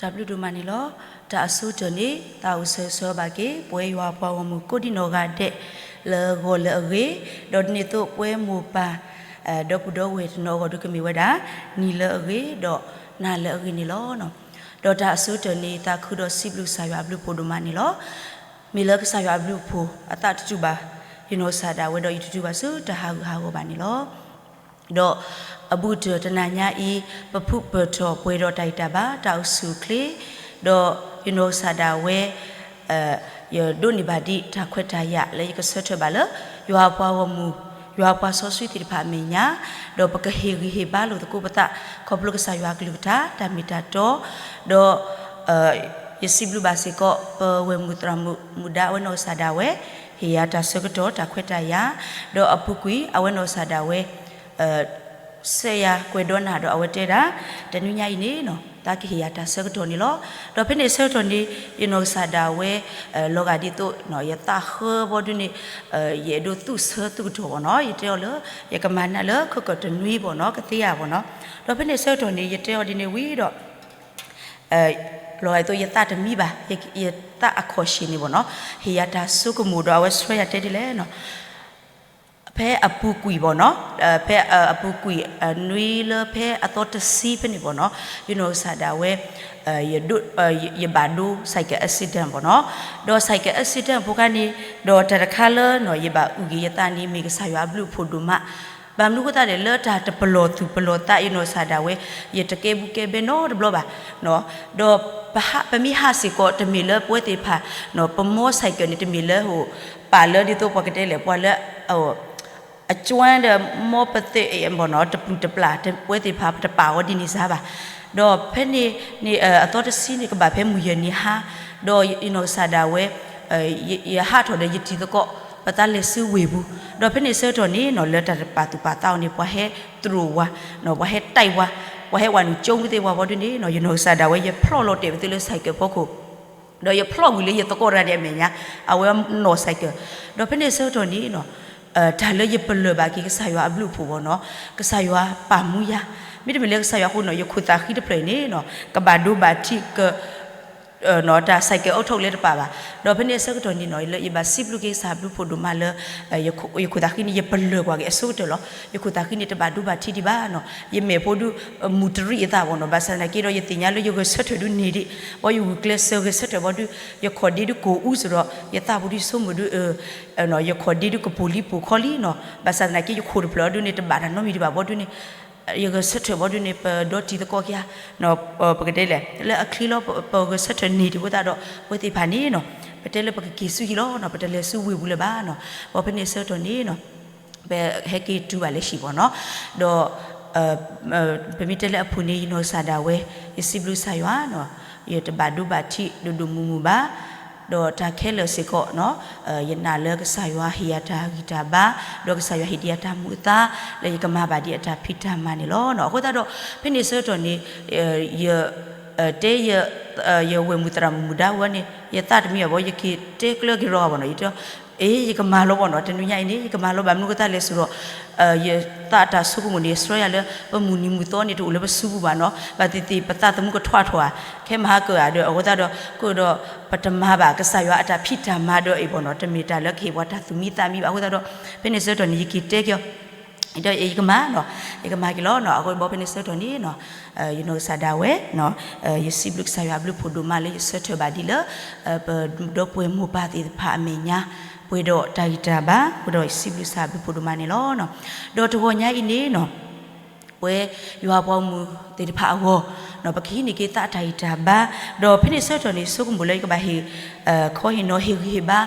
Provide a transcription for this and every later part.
တၢ်ဘျုးဒိၣ်မးန့ၣ်လီၤ. တၢ်အဆိကတၢၢ်န့ၣ် သးအိၣ်ဆၢဂ့ၤဆၢဝါဘၣ်က့ၤ ပဝဲယွၤအပှၤဂီၢ်မုၢ်ကိးဒံနီၢ်ဂၤဒဲး လၢဂီၤလၢအဂ့ၤ, ဒီးဒ်န့ၣ်အသိးပဝဲမိၢ်ပၢ် ဒီပုၢ်ဒီဝဲၢ်တနီၤအဂီၢ်ဒုးကမ့ၢ်ဝဲဒၣ် နံၤလၢအဂ့ၤ ဒီးနၤလၢအဂ့ၤန့ၣ်လီၤ. ဒီးတၢ်အဆိကတၢၢ်န့ၣ် သးခုဒီးစံးဘျုးကစၢ်ယွၤအဘျုးအဖှိၣ်ဒိၣ်မးန့ၣ်လီၤ. မ့ၢ်လၢကစၢ်ယွၤအဘျုးအဖှိၣ် အသးတတူာ်ဘၣ် ယနီၢ်ကစၢ်ဒၣ်ဝဲဒီး ယတတူၢ်ဘၣ်ဆူတၢ်ဟးဂူာ်ဟးဂီၤဘၣ်န့ၣ်လီၤ. ဒီးအဘူးကတၢၢ်တနၤညါအံၤ ပဖုပၢၢ်ထီၣ်ပှဲၤဒီးတၢ်ဂံၢ်တၢ်ဘါ တၢ်အိၣ်ဆူၣ်အိၣ်ချ့, ဒီးယနီၢ်ကစၢ်ဒၣ်ဝဲ ယဒိးန့ၢ်ဘၣ်ဒံးတၢ်ခွဲးတၢ်ယာ်လၢယကဆၢထၢၣ်ဘၣ်လၢ ယွၤအပှၤဂီၢ်မုၢ် ယွၤအပှၤစီဆှံသ့ၣ်တဖၣ်အမဲာ်ညါ, ဒီးပကဟ့ၣ်ဂံၢ်ဟ့ၣ်ဘါလိာ်သကိးပသး ခီဖျိကစၢ်ယွၤအကလုၢ်ကထါ တၢ်မ့ၢ်တၢ်တီ, ဒီး ယစံးဘျုးဘၣ်စ့ၢ်ကီး ပဝဲၢ်မုၢ်သရၣ်မုၣ်မူဒါအဝဲနီၢ်ကစၢ်ဒၣ်ဝဲ ဟ့ၣ်ယၤတၢ်ဆၢကတီၢ်တၢ်ခွဲးတၢ်ယာ်, ဒီးအပူၤကွံာ်အဝဲနီၢ်ကစၢ်ဒၣ်ဝဲ ဆဲးယၤကွဲးဒီးနၤဒီးအဝဲတဲဒၣ် တနွံညါအံၤန့ၣ် သးကဟ့ၣ်ယၤတၢ်ဆၢကတီၢ်န့ၣ်လီၤ. ဒီးဖဲန့ၣ်ဆၢကတီၢ်န့ၣ် ယနီၢ်ကစၢ်ဒၣ်ဝဲ လီၤဂာ်ဒ်သိး ယသးဃၢဘီဒုန့ၣ် ယအဲၣ်ဒိးသူၣ်ဆၢသူၣ်ကတီၢ်ဘီနီၤ ယတဲအီၤလၢ ယကမၤနၢ်လၢခိကၢၢ်တနွံဘီနီၤ ကသ့ဧါဘီနီၤ. ဒီးဖဲန့ၣ်ဆၢကတီၢ်န့ၣ် ယတဲအီၤဒ်န့ၣ်ဝံၤဒီး လီၤဂာ်ဒ်သိးယသးတမံဘၣ် ယသးအခီၣ်ဆ့ၣ်န့ၣ်ဘီနီၤ ဟ့ၣ်ယၤတၢ်ဆိကမိၣ်ဒီးအဝဲဆှၢယၤတဲဒ်လဲၣ်နီၤ ဖဲအပူၤကွံာ်ဘီနီၤ ဖဲအပူၤကွံာ် နွံလၢဖဲအသီတဆံဖဲန့ၣ်ဘီနီၤ ယနီၢ်ကစၢ်ဒၣ်ဝဲ ယဘၣ်ဒိ cycle accident ဘီနီၤ ဒီး cycle accident အဖိခါန့ၣ် ဒီးတၢ်တခါလၢ ယဘၣ်အုၣ်က့ၤယသးန့ၣ် မ့ၢ်ကစၢ်ယွၤအဘျုးအဖှိၣ်ဒိၣ်မး ဘၣ်မနုၤအဃိသတးလဲၣ် လၢတၢ်တပလီၢ်သူၣ်ပလီၢ်သး ယနီၢ်ကစၢ်ဒၣ်ဝဲ ယတကဲဘူးကဲဘဲနီတဘျီဘၣ် ဒီးပမ့ၢ်ဟးစ့ၢ်ကီး တမ့ၢ်လၢပဝဲသ့ၣ်တဖၣ် ပမီ cycle န့ၣ် တမ့ၢ်လၢဟိ ပာ်လၢဒ်သိးပှၤကတဲလဲၣ် ပှၤလၢ အကၠွၣ်ဒီးမီပသ့ၣ်ဘီနီၤ တပျုာ်တပျၢ် ပဝဲသ့ၣ်တဖၣ် ပတပာ်အီၤဒ်န့ၣ်စ့ၢ်ဘၣ်. ဒီးဖဲန့ၣ်န့ၣ် အသီတဆံန့ၣ် ကဘၣ်ဖဲမုၢ်ယဲၢ်နံၤဟါ ဒီးယနီၢ်ကစၢ်ဒၣ်ဝဲ ယဟးထီၣ်ဒီးယတံၤသကိး ပသးလဲၤဆူဝ့ၢ်ပူၤ ဒီးဖဲန့ၣ်ဆၢကတီၢ်န့ၣ်နီၤ လၢတၢ်တပာ်သူၣ်ပာ်သးအီၤန့ၣ် ပှၤဟဲတြိာ်ဝါ ပှၤဟဲတၢ်ဝါ ပှၤဟဲဝၤနုာ်ကၠိမုၢ်သ့ၣ်ဝါဘီဒုန့ၣ်နီၤ ယနီၢ်ကစၢ်ဒၣ်ဝဲ ယဖျီၣ်လီၤတဲာ်ပသ့လၢ cycle ဖီခိၣ် ဒီးယဖျီၣ်ဝံၤလၢယသကိးတဂၤန့ၣ်အမဲာ်ညါ အဝဲနီၣ် cycle ဒီးဖဲန့ၣ်ဆၢကတီၢ်န့ၣ်နီၤ တၢ်လၢယပလၢၢ်ဘၣ်က့ၤကစၢ်ယွၤအဘျုးအဖှိၣ်ဘီနီၤ ကစၢ်ယွၤပာ်မူယၤ မ့တမ့ၢ်လၢကစၢ်ယွၤအဃိနီၤ ယခိၣ်သးဃံတဖျၢၣ်အံၤန့ၣ်နီၤ ကဘၣ်ဒိဘၣ်ထံးက တၢ် cycle အိးထီၣ်ကလဲတပာ်ဘၣ်. ဒီးဖဲန့ၣ်အဆၢကတီၢ်န့ၣ်နီၤ လၢယဘၣ်စံးဘျုးက့ၤကစၢ်အဘျုးအဖှိၣ်ဒိၣ်မးလၢ ယခိၣ်သးဃံန့ၣ် ယပလၢၢ်ကွၢ်က့ၤအဆိကတၢၢ်လီၤ. ယခိၣ်သးဃံန့ၣ် တဘၣ်ဒိဘၣ်ထံးဒံးဘၣ်နီၤ ယမဲာ်ဖိဒု မုၢ်တရံးအသးဘီနီၤ ဘၣ်ဆၣ်သနာ်က့ဒီး ယသ့ၣ်ညါလၢယဂဲၤဆၢထၢၣ်ဒုန့ၢ်ဒံး ဘီယဂုာ်ကျဲးစၢးဂဲၤဆၢထၢၣ်ဘီဒု ယခီၣ်ဒ့ဒုကိၢ်အူစ့ၢ်ဒီး ယသးဖိဒုဆိကမိၣ်ဒု ယခီၣ်ဒ့ဒုကပိာ်လံပိာ်ခီလံနီၤ ဘၣ်ဆၣ်သနာ်က့ ယခိၣ်တဖျၢၣ်အီၤဒုန့ၣ် တဘၣ်တၢ်နီတမံၤဒံးဘၣ်ဘီဒုန့ၣ် ယဂဲၤဆၢထၢၣ်ဘီဒုန့ၣ် ပဒီတံၤသကိးက့ၤဧါ ပကတဲလဲၣ် လၢအချ့လီၤ ပဂဲၤဆၢထၢၣ်န့ၢ်ဒံးအဃိသတးဒီး ပဝဲသ့ၣ်တဖၣ်န့ၣ်နီၤ ပတဲလၢပကက့ၤဆူဟံၣ်လီၤနီၤ ပတလဲၤဆူဝ့ၢ်ပူၤလၢၤဘၣ်နီၤ ဘီဖဲန့ၣ်ဆၢကတီၢ်န့ၣ်နီၤ ပဟဲက့ၤတုၤဘၣ်လၢဟံၣ်ဘီနီၤ ဒီး ပမ့ၢ်တဲလၢအပူၤန့ၣ် ယနီၢ်ကစၢ်ဒၣ်ဝဲ ယစံးဘျုးကစၢ်ယွၤနီၤ ယတဘၣ်ဒိဘၣ်ထံးဒိၣ်ဒိၣ်မုၢ်မုၢ်ဘၣ် ဒီးတၢ်ခဲလၢာ်စ့ၢ်ကီးနီၤ ယနာ်လၢကစၢ်ယွၤဟ့ၣ်ယၤတၢ်ဂံၢ်တၢ်ဘါ ဒီးကစၢ်ယွၤဟ့ၣ်ဒံးယၤတၢ်မူအသါ လၢယကမၤဘၣ်ဒံးအတၢ်ဖံးတၢ်မၤန့ၣ်လီၤ. အဃိသတးဒီး ဖဲန့ၣ်ဆၢကတီၢ်န့ၣ် ယ တဲယ ယဝဲၢ်မုၢ်သရၣ်မုၣ်မူဒါဝဲန့ၣ် ယသးတမံဘၣ်ဘီ ယက့ၤတဲကျၢၤက့ၤရီဂၤဘီနီၤ ယတဲ အ့ ယကမၤလီၤဘီနီၤ တနွံညါအံၤန့ၣ် ယကမၤလီၤ ဘၣ်မနုၤအဃိသတးလဲၣ်စ့ၢ်ဒီး ယသးတၢ်ဆိကမိၣ်န့ၣ် ဆှၢယၤလၢ ပမုၢ်နံၤမုၢ်သီန့ၣ် တအိၣ်လၢပစုပူၤဘၣ်နီၤ ဘၣ်သ့ၣ်သ့ၣ် ပသးသမူကထွါထီၣ်ဧါ ခဲမဟါကၢဧါဒီး အဃိသတးဒီး ကဒီး ပတမၤဘၣ်ကစၢ်ယွၤအတၢ်ဖံးတၢ်မၤဒီးအံၤဘီနီၤ တမ့ၢ်တၢ်လၢကဟ့ၣ်ပှၤတၢ်သူၣ်မံသးမံဘၣ် အဃိသတးဒီး ဖဲန့ၣ်ဆၢကတီၢ်န့ၣ် ယက့ၤတဲက့ၤအီၤ ဒီးယကမၤနီၤ ယကမၤက့ၤလီၤနီၤ အဃိဘီဖဲန့ၣ်ဆၢကတီၢ်န့ၣ်နီၤ ယနီၢ်ကစၢ်ဒၣ်ဝဲ ယစံးဘျုးကစၢ်ယွၤအဘျုးဖှိၣ်ဒိၣ်မးလၢယဆၢထၢၣ်ဘၣ်ဒံးလၢ ပဒီပုၢ်ဝဲၢ်မိၢ်ပၢ်သ့ၣ်တဖၣ်အမဲာ်ညါ ပှဲၤဒီးတၢ်ဂံၢ်တၢ်ဘါ ပှဲၤဒီးယစံးဘျုးကစၢ်အဘျုးဖှိၣ်ဒိၣ်မးန့ၣ်လီၤ. ဒီးတဂီၤညါအံၤန့ၣ်နီၤ ပဝဲယွၤပှၤဂီၢ်မုၢ်သ့ၣ်တဖၣ်အဂီၢ် ပကဟံးန့ၢ်က့ၤသးတၢ်ဂံၢ်တၢ်ဘါ ဒီးဖဲန့ၣ်ဆၢကတီၢ်န့ၣ် ဆိကမိၣ်လၢယကဘၣ်ဟ့ၣ် ခီဟ့ၣ်နီၤဟ့ၣ်ဂံၢ်ဟ့ၣ်ဘါ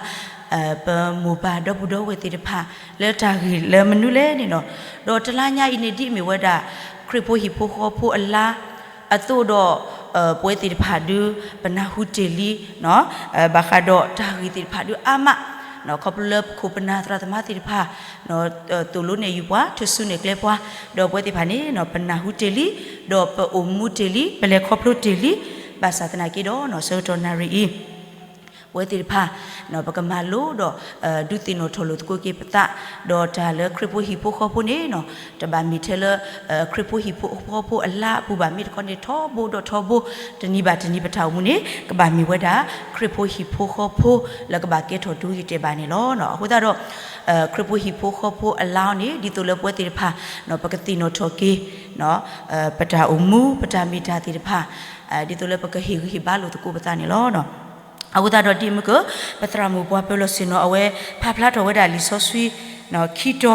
ပမိၢ်ပၢ်ဒီပုၢ်ဒီဝဲၢ်သ့ၣ်တဖၣ် လၢတၢ်ဂ့ၢ်လၢမနုၤလဲၣ်န့ၣ်နီၤ ဒီးတလါညါအံၤန့ၣ် ဒ်အမ့ၢ်ဝဲဒၣ် ခရံာ်ဖိဟံၣ်ဖိဃီဖိအလါ အသိးဒီး ပဝဲသ့ၣ်တဖၣ်ဒု ပနၢ်ဟူတ့ၢ်လံ ဘၣ်ဃးဒီးတၢ်ဂ့ၢ်သ့ၣ်တဖၣ်ဒုအါမး ခီဖျိလၢပခိၣ်ပနၢ်သရၣ်သမါသ့ၣ်တဖၣ် သိၣ်လိနဲၣ်ယုာ်ပှၤ ထုးစုနဲၣ်ကျဲပှၤ ဒီးပဝဲသ့ၣ်တဖၣ်န့ၣ် ပနၢ်ဟူတ့ၢ်လံ ဒီးပအိၣ်မူတ့ၢ်လံ ပလဲၤခီဖျိတ့ၢ်လံ ဘၣ်ဆၣ်သနာ်က့ဒီး ဆၢကတီၢ်နၣ်ရံၣ်အံၤ ပဝဲသ့ၣ်တဖၣ် ပကမၤလိဒီး ဒုးသ့ၣ်နီၣ်ထီၣ်လိာ်သကိးက့ၤပသး, ဒီးတၢ်လၢခရံာ်ဖိဟံၣ်ဖိဃီဖိန့ၣ် တဘၣ်မ့ၢ်ထဲလၢ ခရံာ်ဖိဟံၣ်ဖိဃီဖိအလါအပူၤဘၣ်, မ့ၢ်တခီန့ၣ်ထီဘိဒီးထီဘိ, တနံၤဘၣ်တနံၤပတၢ်အိၣ်မူန့ၣ် ကဘၣ်မ့ၢ်ဝဲဒၣ် ခရံာ်ဖိဟံၣ်ဖိဃီဖိ လၢကဘၣ်ကဲထီၣ်ဒိဂ့ၤတဲာ်ဘၣ်န့ၣ်လီၤ. အဃိသတးဒီး ခရံာ်ဖိဟံၣ်ဖိဃီဖိအလါအီၤန့ၣ် ဒ်သိးလၢပဝဲသ့ၣ်တဖၣ် ပကသ့ၣ်နီၣ်ထီၣ်က့ၤ ပတၢ်အိၣ်မူ ပတၢ်မ့ၢ်တၢ်သ့ၣ်တဖၣ် ဒ်သိးလၢပကဟ့ၣ်ဂံၢ်ဟ့ၣ်ဘါလိာ်သကိးပသးန့ၣ်လီၤ. အဃိသတးဒီးဒ်မုၢ်က ပသရၣ်မုၣ်ပှၤပၢၤလီၢ်ဆ့ၣ်နီၤ အဝဲဖးဖျါထီၣ်ဝဲဒၣ်လံာ်စီဆှံ ခံတီၤ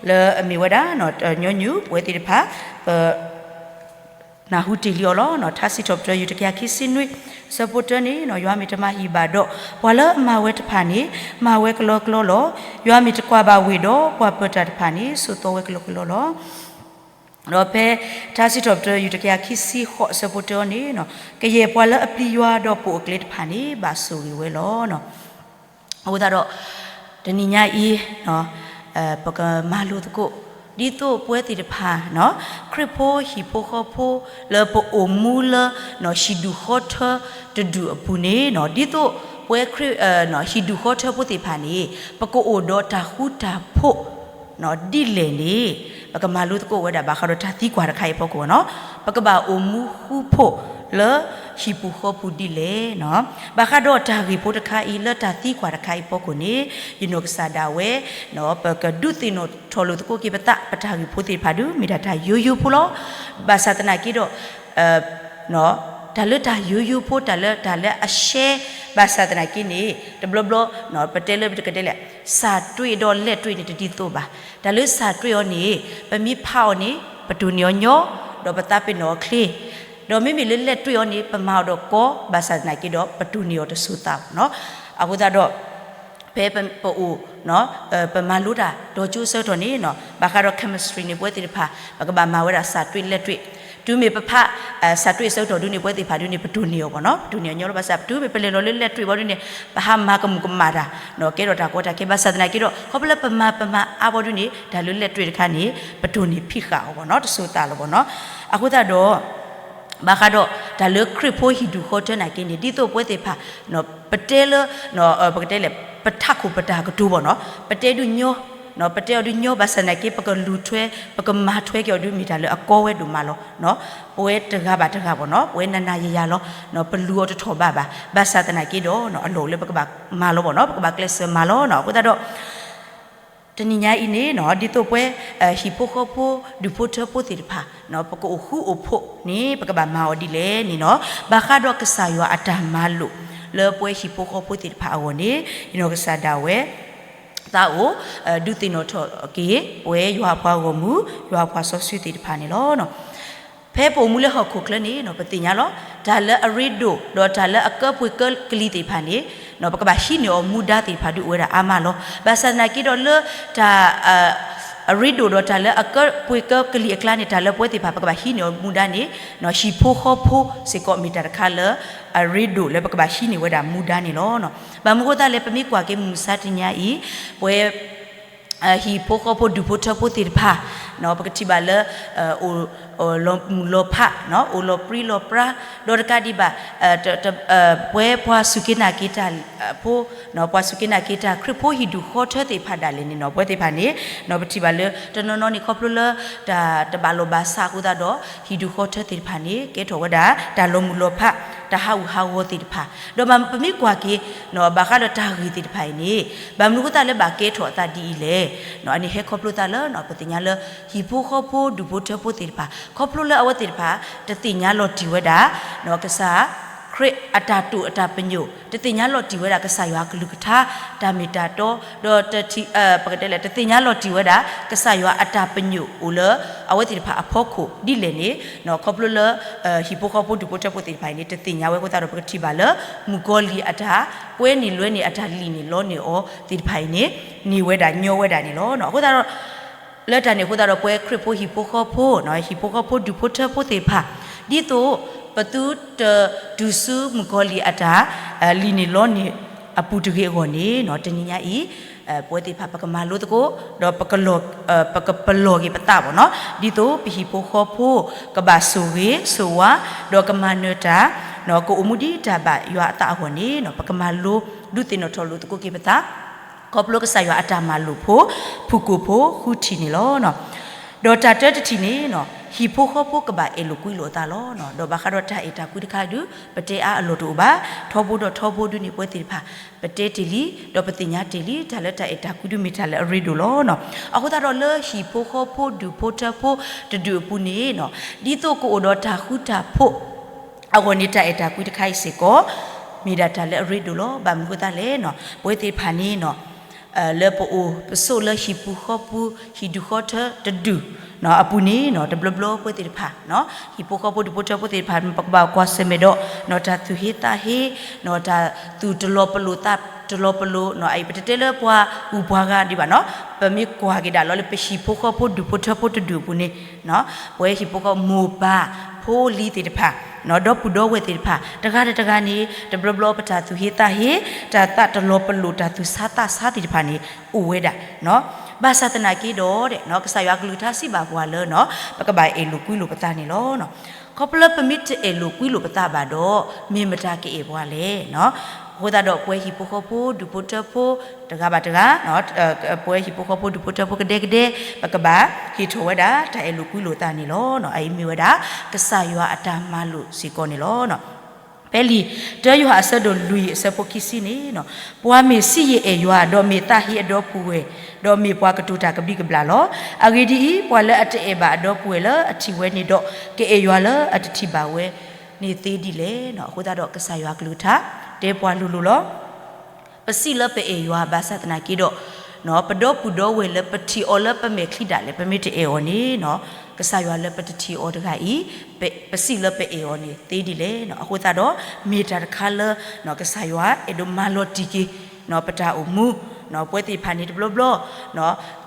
လၢအမ့ၢ်ဝဲဒၣ် ညီနုၢ်ပဝဲသ့ၣ်တဖၣ် ပ နၢ်ဟူတ့ၢ်လံအီၤလီၤ. ထါစံးထီၣ်ပတြၢၤ ယူၢ်တကယၤခံဆံနွံ ဆၢဖိတၢန့ၣ် ယွၤမ့ၢ်တမၤဟံၣ်ဘၣ်ဒီး ပှၤလၢအမၤဝဲတဖၣ်န့ၣ် မၤဝဲကလီကလီလီၤ. ယွၤမ့ၢ်တကွၢ်ဘၣ်ဝ့ၢ်ဒီး ပှၤပၢၤတၢ်တဖၣ်န့ၣ် ဆိးသီဝဲကလီကလီလီၤ. ဒီးဖဲထါစံးထီၣ်ပတြၢၤ ယူၢ်တကယၤခံဆံဃိး ဆၢဖိတၢန့ၣ် ကယဲၢ်ပှၤလၢအပျံၤယွၤဒီးပိာ်အကျဲတဖၣ်န့ၣ် ဘၣ်ဆိၣ်ဂ့ၤဝဲလီၤ. အဃိသတးဒီး တနံၤညါအံၤ ပကမၤလိသကိး ဒ်သိးပဝဲသ့ၣ်တဖၣ် ခရံာ်ဖိဟံၣ်ဖိဃီဖိ လၢပအိၣ်မူလၢ ဟံၣ်ဒူၣ်ဃီထၢတဒူၣ်အပူၤန့ၣ် ဒ်သိးပဝဲခရံာ် ဟံၣ်ဒူၣ်ဃီထၢဖိသ့ၣ်တဖၣ်န့ၣ် ပကအိၣ်ဒီးတၢ်ဃူတၢ်ဖိး ဒ်လဲၣ်န့ၣ် ပကမၤလိသကိးဝဲဒၣ် ဘၣ်ဃးဒီးတၢ်သံကွၢ်တခါအံၤအဖီခိၣ်နီၤ ပကဘၣ်အိၣ်မူဃူဖိးလၢဟံၣ်ပူၤဃီပူၤဒ်လဲၣ်နီၤ ဘၣ်ဃးဒီးတၢ်ဂ့ၢ်ဖိတခါအံၤ လၢတၢ်သံကွၢ်တခါအံၤအဖီခိၣ်န့ၣ် ယနီၢ်ကစၢ်ဒၣ်ဝဲ ပကဒုးသ့ၣ်နီၣ်ထီၣ်လိာ်သကိးက့ၤပသး ပတၢ်ဂ့ၢ်ဖိသ့ၣ်တဖၣ်ဒုး မ့ၢ်ဒၣ်တၢ်ယိယိဖိလီၤ. ဘၣ်ဆၣ်သနာ်က့ဒီး တၢ်လၢတၢ်ယိယိဖိ တၢ်လၢတၢ်လၢအရှဲ ဘၣ်ဆၣ်သနာ်က့န့ၣ် တဘျီဘျီ ပတဲလၢပတကတဲလဲၣ် စၢ်တွ့ၣ်ဒီးလဲၣ်တွ့ၣ်န့ၣ် တဒ်သိးဘၣ်. တၢ်လၢစၢ်တွ့ၣ်အီၤန့ၣ် ပမ့ၢ်ဖးအီၤန့ၣ် ပတိၢ်န့ၢ်အီၤညီ ဒီးပသးပ့ၤနီၣ်အီၤချ့ ဒီးမ့မ့ၢ်လၢလဲၣ်တွ့ၣ်အီၤန့ၣ် ပမၤအီၤဒီးကီ ဘၣ်ဆၣ်သနာ်က့ဒီး ပတိၢ်န့ၢ်အီၤတစိၤသးနီၤ. အဃိသတးဒီး ဖဲပအိၣ် ပမၤလိတၢ် ဒီးကၠိအဆၢကတီၢ်န့ၣ်နီၤ ဘၣ်ဃးဒီး chemistry န့ၣ် ပဝဲသ့ၣ်တဖၣ် ပကဘၣ်မၤဝဲဒၣ်စၢ်တွ့ၣ်လဲၣ်တွ့ၣ် တုၤမ့ၢ်ပဖး စၢ်တွ့ၣ်အဆၢကတီၢ်ဒုးန့ၣ် ပဝဲသ့ၣ်တဖၣ်ဒုးန့ၣ် ပတိၢ်န့ၢ်အီၤဘၣ်နီၤ ပတိၢ်န့ၢ်အီၤညီလီၤ ဘၣ်ဆၣ် တုၤမ့ၢ်ပလဲၤလီၤလၢလဲၣ်တွ့ၣ်ဘၣ်ဒုးန့ၣ် ပဟးမၤကမူၣ်ကမၣ်တၢ် ကဲထီၣ်တၢ်ကီတၢ်ခဲ ဘၣ်ဆၣ်သနာ်က့ဒီး ခီဖျိလၢပမၤပမၤအါဘၣ်ဒုးန့ၣ် တၢ်လၢလဲၣ်တွ့ၣ်တခါန့ၣ် ပတိၢ်န့ၢ်ဖံးဃာ်အီၤဘၣ်နီၤ တစိၤသးလီၤဘၣ်နီၤ အဃိသတးဒီး ဘၣ်ဃးဒီး တၢ်လၢခရံာ်ဖိဟံၣ်ဒူၣ်ဃီထၢနာ်က့န့ၣ် ဒ်သိးပဝဲသ့ၣ်တဖၣ် ပတဲလၢ ပကတဲလဲၣ် ပထးခိၣ်ပတၢ်ကတိၤဘၣ်နီၤ ပတဲဒုးညီ ပတဲအီၤဒုးညီ ဘၣ်ဆၣ်သနာ်က့ ပကလူၤထွဲ ပကမၤထွဲက့ၤအီၤဒုး မ့ၢ်တၢ်လၢအကီဝဲဒိၣ်မးလီၤ. ပဝဲတဂၤဘၣ်တဂၤဘၣ်နီၤ ပဝဲနၤနၤယၤယၤလီၤ ပလူၤအီၤတထီၣ်ဘးဘၣ် ဘၣ်ဆၣ်သနာ်က့ဒီး အလီၢ်အိၣ်လၢပကဘၣ်မၤလီၤဘၣ်နီၤ ပကဘၣ်ကျဲးစၢးမၤလီၤနီၤ အဃိသတးဒီး တနံၤညါအံၤန့ၣ်နီၤ ဒ်သိးပဝဲ ဟံၣ်ဖိဃီဖိ ဒူၣ်ဖိထၢဖိသ့ၣ်တဖၣ် ပကအိၣ်ဃူအိၣ်ဖိးန့ၣ် ပကဘၣ်မၤအီၤဒ်လဲၣ်န့ၣ်နီၤ ဘၣ်ဃးဒီးကစၢ်ယွၤအတၢ်မၤလိာ် လၢပဝဲဟံၣ်ဖိဃီဖိသ့ၣ်တဖၣ်အဂီၢ်န့ၣ် ယနီၢ်ကစၢ်ဒၣ်ဝဲ သးအိၣ် ဒုးသ့ၣ်နီၣ်ထီၣ်က့ၤ ပဝဲယွၤအပှၤဂီၢ်မုၢ် ယွၤအပှၤစီဆှံသ့ၣ်တဖၣ်န့ၣ်လီၤ. ဖဲပအိၣ်မူလၢဟီၣ်ခိၣ်ချၢန့ၣ် ပသ့ၣ်ညါလီၤ တၢ်လၢအရ့ဒိၣ် ဒီးတၢ်လၢအကၢပှ့ၤကၢကလံၤသ့ၣ်တဖၣ်န့ၣ် ပကဘၣ်ဟံးန့ၢ်အီၤမူဒါသ့ၣ်တဖၣ်ဒုးအိၣ်ဝဲဒၣ်အါမးလီၤ. ဘၣ်ဆၣ်သနာ်က့ဒီးလၢ တၢ် အရ့ဒိၣ်ဒီးတၢ်လၢအကၢပှ့ၤကၢကလံၤအကျါန့ၣ် တၢ်လၢပဝဲသ့ၣ်တဖၣ် ပကဘၣ်ဟံးန့ၢ်အီၤမူဒါန့ၣ် ဟံၣ်ဖိဃီဖိစ့ၢ်ကီးမ့ၢ်တၢ်တခါလၢ အရ့ဒိၣ်လၢပကဘၣ်ဟံးန့ၢ်ဝဲဒၣ်မူဒါန့ၣ်လီၤ. ဘၣ်မနုၤအဃိသတးလဲၣ် ပမ့ၢ်ကွၢ်က့ၤမုၢ်မဆါတနံၤညါအံၤ ပဝဲ ဟံၣ်ဖိဃီဖိဒူၣ်ဖိထၢဖိသ့ၣ်တဖၣ် ပကထံၣ်ဘၣ်လၢ အိၣ် လီၤမုၢ်လီၤဖး အိၣ်လီၤပြံလီၤပြါ ဒီးတကးဒံးဘၣ် ပဝဲပှၤစူၢ်က့ၤနာ်က့ၤတၢ်ဖိ ပှၤစူၢ်က့ၤနာ်က့ၤတၢ်ခရံာ်ဖိဟံၣ်ဒူၣ်ဃီထၢသ့ၣ်တဖၣ်ဒၣ်လဲာ်န့ၣ်နီၤ ပဝဲသ့ၣ်တဖၣ်န့ၣ် ပထံၣ်ဘၣ်လၢ တနီၤနီၤန့ၣ်ခီဖျိလၢ တၢ်တဘၣ်လီၢ်ဘၣ်စးအဃိသတးဒီး ဟံၣ်ဒူၣ်ဃီထၢသ့ၣ်တဖၣ်န့ၣ် ကဲထီၣ်ဝဲဒၣ် တၢ်လီၤမုၢ်လီၤဖး တၢ်ဟးဂူာ်ဟးဂီၤသ့ၣ်တဖၣ် ဒီးပမ့ၢ်ကွၢ်က့ၤ ဘၣ်ဃးဒီးတၢ်ဂ့ၢ်သ့ၣ်တဖၣ်အံၤန့ၣ် ဘၣ်မနုၤအဃိသတးလၢဘၣ်ကဲထီၣ်အသးဒ်အံၤလဲၣ် အန့ၣ်ဟဲခီဖျိသးလၢ ပသ့ၣ်ညါလၢ ဟံၣ်ဖိဃီဖိဒူၣ်ဖိထၢဖိသ့ၣ်တဖၣ် ခီဖျိလၢအဝဲသ့ၣ်တဖၣ် တသ့ၣ်ညါလီၤတံၢ်ဝဲဒၣ် ကစၢ်ခရံာ်အတၢ်တိာ်အတၢ်ပညိၣ် တသ့ၣ်ညါလီၤတံၢ်ဝဲဒၣ်ကစၢ်ယွၤအကလုၢ်ကထါ တၢ်မ့ၢ်တၢ်တီ ဒီးတထံၣ် ပကတဲလဲၣ် တသ့ၣ်ညါလီၤတံၢ်ဝဲဒၣ် ကစၢ်ယွၤအတၢ်ပညိၣ်အိၣ်လၢ အဝဲသ့ၣ်တဖၣ်အဖီခိၣ်ဒ်လဲၣ်န့ၣ် ခီဖျိလၢ ဟံၣ်ဖိဃီဖိဒူၣ်ဖိထၢဖိသ့ၣ်တဖၣ်အံၤန့ၣ် တသ့ၣ်ညါဝဲအဃိသတးဒီး ပကထံၣ်ဘၣ်လၢ မုၣ်ကီၤလံၢ်အတၢ်ကွဲန့ၢ်လွဲန့ၢ်အတၢ်လံၣ်န့ၢ်လီန့ၢ်အီၤသ့ၣ်တဖၣ်အံၤန့ၣ် န့ၢ်ဝဲဒၣ်ညီဝဲဒၣ်န့ၣ်လီၤ. အဃိသတးဒီး လၢတၢ်န့ၣ်အဃိသတးဒီး ပဝဲခရံာ်ဖိဟံၣ်ဖိဃီဖိ ဟံၣ်ဖိဃီဖိဒူၣ်ဖိထၢဖိသ့ၣ်တဖၣ် ဒ်သိး ပသုတတုၤဆူမုၣ်ကီၤလံၢ်အတၢ် လံၣ်န့ၢ်လီန့ၢ်အပူၤတဂ့ၤအဂီၢ်န့ၣ် တနံၤညါအံၤ ပဝဲသ့ၣ်တဖၣ်ပကမၤလိသကိး ဒီး ပကပလီၢ်က့ၤပသးဘၣ်နီၤ ဒ်သိးပဟံၣ်ဖိဃီဖိ ကဘၣ်ဆိၣ်ဂ့ၤဆိၣ်ဝါ ဒီးကမၤနၢၤတၢ် ကအိၣ်မူဒ်တၢ်ဘၣ်ယွၤအသးအဂီၢ်န့ၣ် ပကမၤလိဒုးသ့ၣ်နီၣ်ထီၣ်လိာ်သကိးက့ၤပသး ခီဖျိကစၢ်ယွၤအတၢ်မၤလိာ်ဖိ ဖုၣ်ကိာ်ဖိဃုထံၣ်န့ၣ်လီၤ. ဒီးတၢ်တၢတထံၣ်န့ၣ် ဟံၣ်ဖိဃီဖိကဘၣ်အဲၣ်လိာ်ကွံလိာ်အသးလီၤ. ဒီးဘၣ်ဃးဒီးတၢ်အဲၣ်တၢ်ကွံတခါဒုး ပတဲအါအလီၢ်တအိၣ်ဘၣ်. ထီဘိဒီးထီဘိဒုးန့ၣ် ပဝဲသ့ၣ်တဖၣ် ပတဲတ့ၢ်လံ ဒီးပသ့ၣ်ညါတ့ၢ်လံ တၢ်လၢတၢ်အဲၣ်တၢ်ကွံဒုးမ့ၢ်တၢ်လၢအရ့ဒိၣ်လီၤ. အဃိသတးဒီးလၢဟံၣ်ဖိဃီဖိဒူၣ်ဖိထၢဖိတဒူၣ်အပူၤန့ၣ် ဒ်သိးကအိၣ်ဒီးတၢ်ဃူတၢ်ဖိး အဂီၢ်န့ၣ် တၢ်အဲၣ်တၢ်ကွံတခါအံၤစ့ၢ်ကီး မ့ၢ်ဒၣ်တၢ်လၢအရ့ဒိၣ်လီၤ. ဘၣ်မနုၤအဃိသတးလဲၣ်န့ၣ် ပဝဲသ့ၣ်တဖၣ်န့ၣ် လၢပအိၣ်ပဆိးလၢဟံၣ်ပူၤဃီပူၤ ဟံၣ်ဒူၣ်ဃီထၢတဒူၣ်အပူၤန့ၣ် တဘျီဘျီပဝဲသ့ၣ်တဖၣ် ဟံၣ်ဖိဃီဖိဒူၣ်ဖိထၢဖိသ့ၣ်တဖၣ် ပကဘၣ်ကွၢ်ဆၢၣ်မဲာ်ဒီး တၢ်သူၣ်ဟ့သးဟ့ တၢ်သူၣ်တလီၤပလိာ်သးတလီၤပလိာ် အအံၤပတတဲလၢပှၤဂုၤပှၤဂၤဒံးဘၣ်န့ၣ် ပမ့ၢ်ကွၢ်က့ၤဒၣ်လီၤလၢပဟံၣ်ဖိဃီဖိဒူၣ်ဖိထၢဖိတဒူၣ်အပူၤန့ၣ် ပဝဲဟံၣ်ဖိဃီမိၢ်ပၢ်ဖိလံၤသ့ၣ်တဖၣ် ဒီပုၢ်ဒီဝဲၢ်သ့ၣ်တဖၣ် တဂၤဒီးတဂၤန့ၣ် တဘျီဘျီပတၢ်သူၣ်ဟ့သးဟ့ တၢ်သးတလီၤပလိာ် တၢ်သူၣ်ဆါသးဆါသ့ၣ်တဖၣ်န့ၣ် အိၣ်ဝဲဒၣ် ဘၣ်ဆၣ်သနာ်က့ဒီး ကစၢ်ယွၤအကလုၢ်ကထါစံးဘၣ်ပှၤလၢ ပကဘၣ်အဲၣ်လိာ်ကွံလိာ်ပသးန့ၣ်လီၤ. ခီဖျိလၢပမ့ၢ်တအဲၣ်လိာ်ကွံလိာ်ပသးဘၣ်ဒီး မ့ၢ်မတၤကအဲၣ်ပှၤလဲၣ်. အဃိသတးဒီးပဝဲဟံၣ်ဖိဃီဖိဒူၣ်ဖိထၢဖိ တဂၤဘၣ်တဂၤ ပဝဲဟံၣ်ဖိဃီဖိဒူၣ်ဖိထၢဖိကဒဲကဒဲ ပကဘၣ်ဟ့ၣ်ထီၣ်ဝဲဒၣ် တၢ်အဲၣ်လိာ်ကွံလိာ်သးန့ၣ်လီၤ. အအံၤမ့ၢ်ဝဲဒၣ် ကစၢ်ယွၤအတၢ်မၤလိာ်စ့ၢ်ကီးန့ၣ်လီၤ. ဖဲလံာ်တၢယိၤဟၣ်အဆၢဒိၣ်လွံၢ်အဆၢဖိခံဆံန့ၣ် ပှၤမ့ၢ်စံးယအဲၣ်ယွၤ ဒီးမ့ၢ်သးဟ့အဒီပုၢ်ဝဲၢ် ဒီးမ့ၢ်ပှၤကတိၤတၢ်ကဘျံးကဘျၣ်လီၤ. အဂ့ၢ်ဒ်အံၤ, ပှၤလၢအတအဲၣ်ဘၣ်အဒီပုၢ်ဝဲၢ်လၢအထံၣ်ဝဲန့ၣ်ဒီး ကအဲၣ်ယွၤလၢအတထံၣ်ဘၣ်ဝဲန့ၣ်သ့ဒ်လဲၣ်. အဃိသတးဒီးကစၢ်ယွၤကလုၢ်ကထါ တဲပှၤလိၤလိၤလီၤ. ပစံးလၢပအဲၣ်ယွၤဘၣ်ဆၣ်သနာ်က့ဒီး ပဒီပုၢ်ဒီဝဲၢ်လၢပထံၣ်အီၤလၢပမဲာ်ချံဒၣ်လဲာ် ပမ့ၢ်တအဲၣ်အီၤန့ၣ် ကစၢ်ယွၤလၢပတထံၣ်အီၤတဂၤအံၤ ပစံးလၢပအဲၣ်အီၤန့ၣ်သ့ဒ်လဲၣ်. အဃိသတးဒီး မ့ၢ်တၢ်တခါလၢ ကစၢ်ယွၤအဲၣ်ဒိးမၤလီၤတံၢ်က့ၤ ပတၢ်အိၣ်မူ ပဝဲသ့ၣ်တဖၣ်န့ၣ်တဘျီဘျီ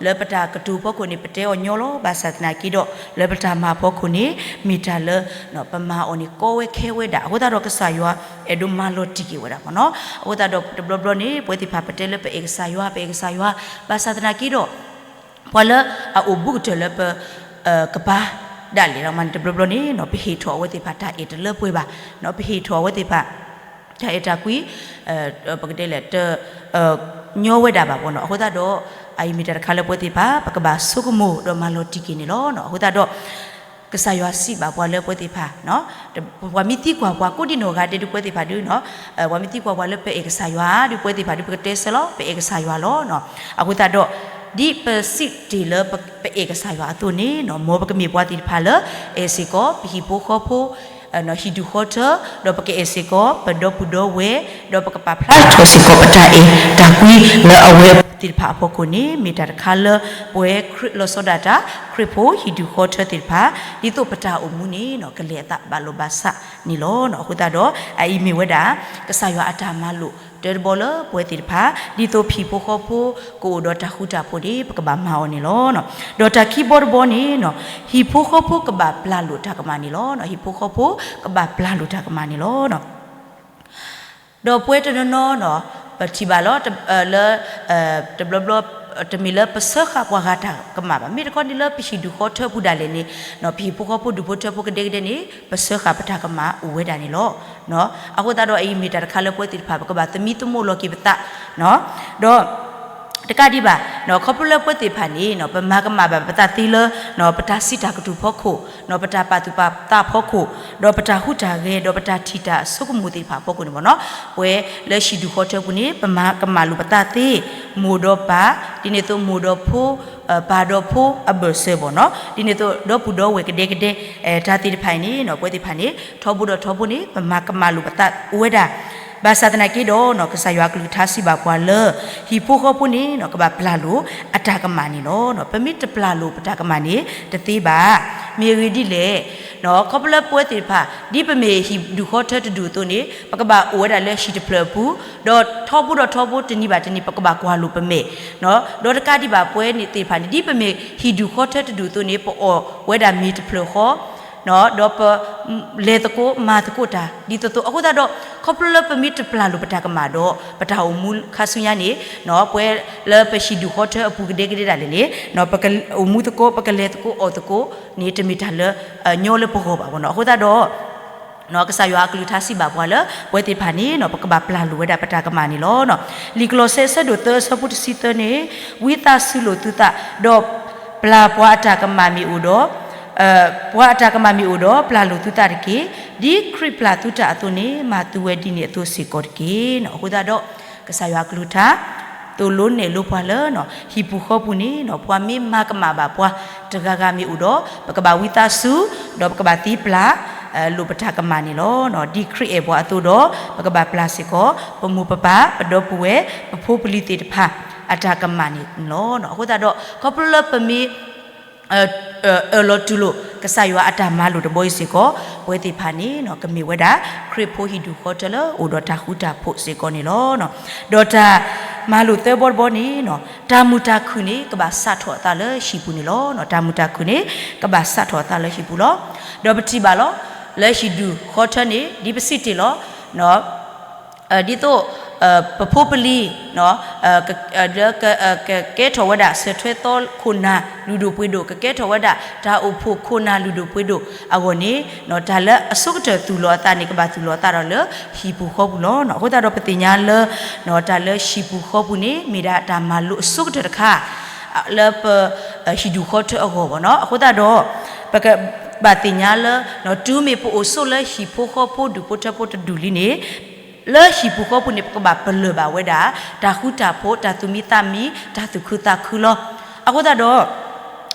လၢပတၢ်ကတိၤဖီခိၣ်န့ၣ် ပတဲအီၤညီလီၤ. ဘၣ်ဆၣ်သနာ်က့ဒီး လၢပတၢ်မၤဖီခိၣ်န့ၣ် မ့ၢ်တၢ်လၢ ပမၤအီၤန့ၣ်ကီဝဲခဲဝဲဒၣ်. အဃိသတးဒီးကစၢ်ယွၤအဲၣ်ဒိးမၤလီၤတံၢ်က့ၤဝဲဒၣ်မ့ၢ်နီၤ. အဃိသတးဒီးတဘျီဘျီန့ၣ် ပဝဲသ့ၣ်တဖၣ်ပတဲလၢပအဲၣ်ကစၢ်ယွၤ ပအဲၣ်ကစၢ်ယွၤ ဘၣ်ဆၣ်သနာ်က့ဒီး ပှၤလၢအအိၣ်ဘူးကတၢၢ်လၢပ ကပၤဒၣ်လဲာ်လီၤမးန့ၣ် တဘျီဘျီန့ၣ် ပဟ့ၣ်ထီၣ်အဝဲသ့ၣ်တဖၣ်တၢ်အဲၣ်တလၢပှဲၤဘၣ်. ပဟ့ၣ်ထီၣ်အဝဲသ့ၣ်တဖၣ် တၢ်အဲၣ်တၢ်ကွံ ပကတဲလဲၣ် တ ညီဝဲဒၣ်ဘၣ်မ့ၢ်နီၤ. အဃိသတးဒီး အအံၤမ့ၢ်တၢ်တခါလၢပဝဲသ့ၣ်တဖၣ် ပကဘၣ်ဆိကမိၣ်ဒီးမၤလီၤတံၢ်က့ၤန့ၣ်လီၤ. အဃိသတးဒီး ကစၢ်ယွၤစံးဘၣ်ပှၤလၢပဝဲသ့ၣ်တဖၣ် ပှၤမ့ၢ်သံကွၢ်ပှၤကိးဒံနီၢ်ဂၤဒဲးဒုးပဝဲသ့ၣ်တဖၣ်ဒုး ပှၤမ့ၢ်သံကွၢ်ပှၤလၢပအဲၣ်ကစၢ်ယွၤဒုး ပဝဲသ့ၣ်တဖၣ်ဒုး ပကတဲဆၢလီၤ ပအဲၣ်ကစၢ်ယွၤလီၤ. အဃိသတးဒီး ဒ်ပစံးတ့ၢ်လၢပအဲၣ်ကစၢ်ယွၤအသိးန့ၣ် မ်ပကမ့ၢ်ပှၤသ့ၣ်တဖၣ်လၢ အဲၣ်စ့ၢ်ကီး ပဟံၣ်ဖိဃီဖိ ဟံၣ်ဒူၣ်ဃီထၢ ဒီးပကအဲၣ်စ့ၢ်ကီး ပဒီပုၢ်ဒီဝဲၢ် ဒီးပကပာ်ဖျါထီၣ်စ့ၢ်ကီး ပတၢ်အဲၣ်တၢ်ကွံလၢအဝဲသ့ၣ်တဖၣ်အဖီခိၣ်န့ၣ် မ့ၢ်တၢ်တခါလၢ ပဝဲခရံာ်လီၤဆီဒၣ်တၢ် ခရံာ်ဖိဟံၣ်ဒူၣ်ဃီထၢသ့ၣ်တဖၣ် ဒ်သိးပတၢ်အိၣ်မူန့ၣ် ကလဲၤအသးဘၣ်လိာ်ဘၣ်စးန့ၣ်လီၤ. အဃိသတးဒီး အအံၤမ့ၢ်ဝဲဒၣ် ကစၢ်ယွၤအတၢ်မၤလိာ်တၢတဘီလၢပဝဲသ့ၣ်တဖၣ် ဒ်သိးပဟံၣ်ဖိဃီဖိ ကအိၣ်ဒီးတၢ်ဃူတၢ်ဖိးန့ၣ် ပကဘၣ်မၤအီၤန့ၣ်လီၤ. ဒီးတၢ်ခံဘီတဘီန့ၣ် ဟံၣ်ဖိဃီဖိကဘၣ်ပျၢ်လိာ်တၢ်ကမၣ်န့ၣ်လီၤ. ဟံၣ်ဖိဃီဖိကဘၣ်ပျၢ်လိာ်တၢ်ကမၣ်န့ၣ်လီၤ. ဒီးပဝဲတနီၤနီၤ ပထံၣ်ဘၣ်လီၤ လၢ တဘျီဘျီ တမ့ၢ်လၢပစၢဃာ်ပှၤဂၤတၢ်ကမၣ်ဘၣ်. မ့ၢ်တခီန့ၣ်လၢပဟံၣ်ဒူၣ်ဃီထၢပူၤဒၣ်လဲာ်န့ၣ် ပဟံၣ်ဖိဃီဖိဒူၣ်ဖိထၢဖိကဒဲကဒဲန့ၣ် ပစၢဃာ်ပတၢ်ကမၣ်အိၣ်ဝဲဒၣ်န့ၣ်လီၤ. အဃိသတးဒီးအအံၤမ့ၢ်တၢ်တခါလၢပဝဲသ့ၣ်တဖၣ် ပကဘၣ်သမံသမိးလီၤက့ၤပသး ဒီး တကးဒံးဘၣ် ခီဖျိလၢပဝဲသ့ၣ်တဖၣ်န့ၣ် ပမၤကမၣ်ဘၣ်ပသးသ့လၢ ပတၢ်စံးတၢ်ကတိၤဖီခိၣ် ပတၢ်ပာ်သူၣ်ပာ်သးဖီခိၣ် ဒီးပတၢ်ဟူးတၢ်ဂဲၤ ဒီးပတၢ်ထံၣ်တၢ်ဆိကမိၣ်သ့ၣ်တဖၣ်အဖီခိၣ်န့ၣ်မ့ၢ်နီၤ ပဝဲလၢဟံၣ်ဒူၣ်ဃီထၢပူၤန့ၣ် ပမၤကမၣ်လိာ်ပသးသ့ မိၢ်ဒီးပၢ် ဒ်န့ၣ်အသိးမိၢ်ဒီးဖိ ပၢ်ဒီးဖိအဘၢၣ်စၢၤမ့ၢ်နီၤ ဒ်န့ၣ်အသိးဒီပုၢ်ဒီဝဲၢ်ကဒဲကဒဲ တၢ်သ့ၣ်တဖၣ်အံၤန့ၣ် ပဝဲသ့ၣ်တဖၣ်န့ၣ် ထီဘိဒီးထီဘိန့ၣ် ပမၤကမၣ်လိာ်ပသးအိၣ်ဝဲဒၣ် ဘၣ်ဆၣ်သနာ်က့ဒီး ကစၢ်ယွၤအကလုၢ်ကထါစံးဘၣ်ပှၤလၢ ဟံၣ်ဖိဃီဖိန့ၣ် ကဘၣ်ပျၢ်လိာ်အတၢ်ကမၣ်န့ၣ်လီၤ. ပမ့ၢ်တပျၢ်လိာ်ပတၢ်ကမၣ်န့ၣ် တသ့ဘၣ်. မ့ၢ်အဂ့ၢ်ဒ်လဲၣ် ခီဖျိလၢပဝဲသ့ၣ်တဖၣ် ဒ်ပမ့ၢ်ဟံၣ်ဒူၣ်ဃီထၢတဒူၣ်အသိးန့ၣ် ပကဘၣ်အိၣ်ဝဲဒၣ်လၢဟံၣ်တဖျၢၣ်အပူၤ ဒီးထီဘိဒီးထီဘိတနံၤဘၣ်တနံၤ ပကဘၣ်ကွၢ်လိာ်ပမဲာ် ဒီးတကးဒံးဘၣ်ပဝဲန့ၣ်သ့ၣ်တဖၣ်န့ၣ် ဒ်ပမ့ၢ်ဟံၣ်ဒူၣ်ဃီထၢတဒူၣ်အသိးန့ၣ် ပအီၣ်ဝဲဒၣ်မ့ၤတဖျၢၣ်ဃီ ဒီးပ လဲၤသကိးမၤသကိးတၢ် ဒ်သိးသိး အဃိသတးဒီး ခီဖျိလၢပမ့ၢ်တပျၢ်လိာ်ပတၢ်ကမၣ်ဒီး ပတၢ်အိၣ်မူခါဆူညါန့ၣ် ပဝဲလၢပဟံၣ်ဒူၣ်ဃီထၢအပူၤကဒဲကဒဲဒၣ်လဲာ်န့ၣ် ပကအိၣ်မူသကိး ပကလဲၤသကိးအီၣ်သကိးန့ၣ် တမ့ၢ်တၢ်လၢ ညီလၢပဂီၢ်ဘၣ်မ့ၢ်နီၤ. အဃိသတးဒီး ကစၢ်ယွၤအကလုၢ်ကထါစံးဘၣ်ပှၤလၢ ပဝဲသ့ၣ်တဖၣ်န့ၣ် ပကဘၣ်ပျၢ်လိာ်ဝဲဒၣ်ပတၢ်ကမၣ်န့ၣ်လီၤ. လံာ်ကလီးစဲအဆၢဒိၣ်သၢအဆၢဖိတဆံသၢန့ၣ်, ဝံသးစူၤလိာ်သုသး, ဒီးပျၢ်ပှၤအတၢ်ကမၣ်မ့ၢ်အိၣ်ဒီး, ပှၤအတၢ်ကမၣ်မ့ၢ်အိၣ်ဒီး ပျၢ်လိာ်သုသးတက့ၢ်. ဒ်ခရံာ်ပျၢ်သုတၢ်အသိးန့ၣ် မၤသုဝဲဒ်န့ၣ်အသိးစ့ၢ်ကီးတက့ၢ်. အဃိသတးဒီး ကစၢ်ယွၤအကလုၢ်ကထါ သိၣ်လိနဲၣ်လိပှၤလၢ ဟံၣ်ပူၤဃီပူၤန့ၣ် ပှၤမ့ၢ်မၤကမၣ်ဘၣ်ပှၤတဂၤဂၤမ့ၢ်အိၣ်ဒီး ပကဘၣ်ဝံသးစူၤ, ဒီးပကဘၣ်သ့ပျၢ် လိာ်ပတၢ်ကမၣ်န့ၣ်လီၤ. ဒ်ခရံာ်အဲၣ်ပှၤအသိးဒီး ပကဘၣ်ပျၢ်စ့ၢ်ကီး ပမိၢ်ပပၢ် ပဒီပုၢ်ဝဲၢ် ပဖိပလံၤသ့ၣ်တဖၣ် အတၢ်ကမၣ်န့ၣ်လီၤ. အဃိသတးဒီး ခီဖျိလၢပမ့ၢ် အၢၣ်လီၤတူၢ်လိာ် ကစၢ်ယွၤအတၢ်မၤလိာ်တဘီအံၤစ့ၢ်ကီး ပဝဲသ့ၣ်တဖၣ်န့ၣ် ကမ့ၢ်ဝဲဒၣ် ခရံာ်ဖိဟံၣ်ဒူၣ်ဃီထၢလၢအိၣ်ဒီးတၢ်ဃူတၢ်ဖိးစ့ၢ်ကီးန့ၣ်လီၤ. ဒီးတၢ်မၤလိာ်သၢဘီတဘီန့ၣ် တၢ်မုာ်တၢ်ခုၣ်န့ၣ် ကဘၣ်စးထီၣ်အသးလၢဟံၣ်ပူၤန့ၣ်လီၤ. တၢ်မုာ်တၢ်ခုၣ်န့ၣ် ကဘၣ်စးထီၣ်အသးလၢဟံၣ်ပူၤလီၤ. ဒီးပထံၣ်ဘၣ်လီၤ လၢဟံၣ်ဒူၣ်ဃီထၢန့ၣ် ဒ်ပစံးတ့ၢ်လီၤ ဒ်သိး ပဖိပလံၤ လၢ ကကဲထီၣ်ဝဲဒၣ် ဆၢထွဲသီခိၣ်နၢ်လုၢ်ဒိၣ်ပှ့ၤဒိၣ် ကကဲထီၣ်ဝဲဒၣ် တၢ်အိၣ်ဖှိၣ်ခိၣ်နၢ်လုၢ်ဒိၣ်ပှ့ၤဒိၣ်အဂီၢ်န့ၣ် တၢ်လၢအဆိကတၢၢ်သူၣ်လီၤအသးန့ၣ် ကဘၣ်သူၣ်လီၤအသးဒီးလၢဟံၣ်ပူၤဃီပူၤလီၤ. အဃိသတးဒီးပသ့ၣ်ညါလၢ တၢ်လၢဟံၣ်ပူၤဃီပူၤန့ၣ် မ့ၢ်ဒၣ်တၢ်မၤလိာ်အဆိကတၢၢ်တခါ လၢပ ဟံၣ်ဒူၣ်ဃီထၢအဂီၢ်ဘၣ်နီၤ. အဃိသတးဒီး ပကဘၣ်သ့ၣ်ညါလၢ တုၤမ့ၢ်ပအိၣ်ဆိးလၢဟံၣ်ဖိဃီဖိဒူၣ်ဖိထၢဖိတဒူၣ်လံန့ၣ် လၢဟံၣ်ပူၤဃီပူၤန့ၣ် ပကဘၣ်ပလၢၢ်ဘၣ်ဝဲဒၣ် တၢ်ဃူတၢ်ဖိး တၢ်သူၣ်မံသးမံ တၢ်သူၣ်ခုသးခုလီၤ. အဃိသတးဒီး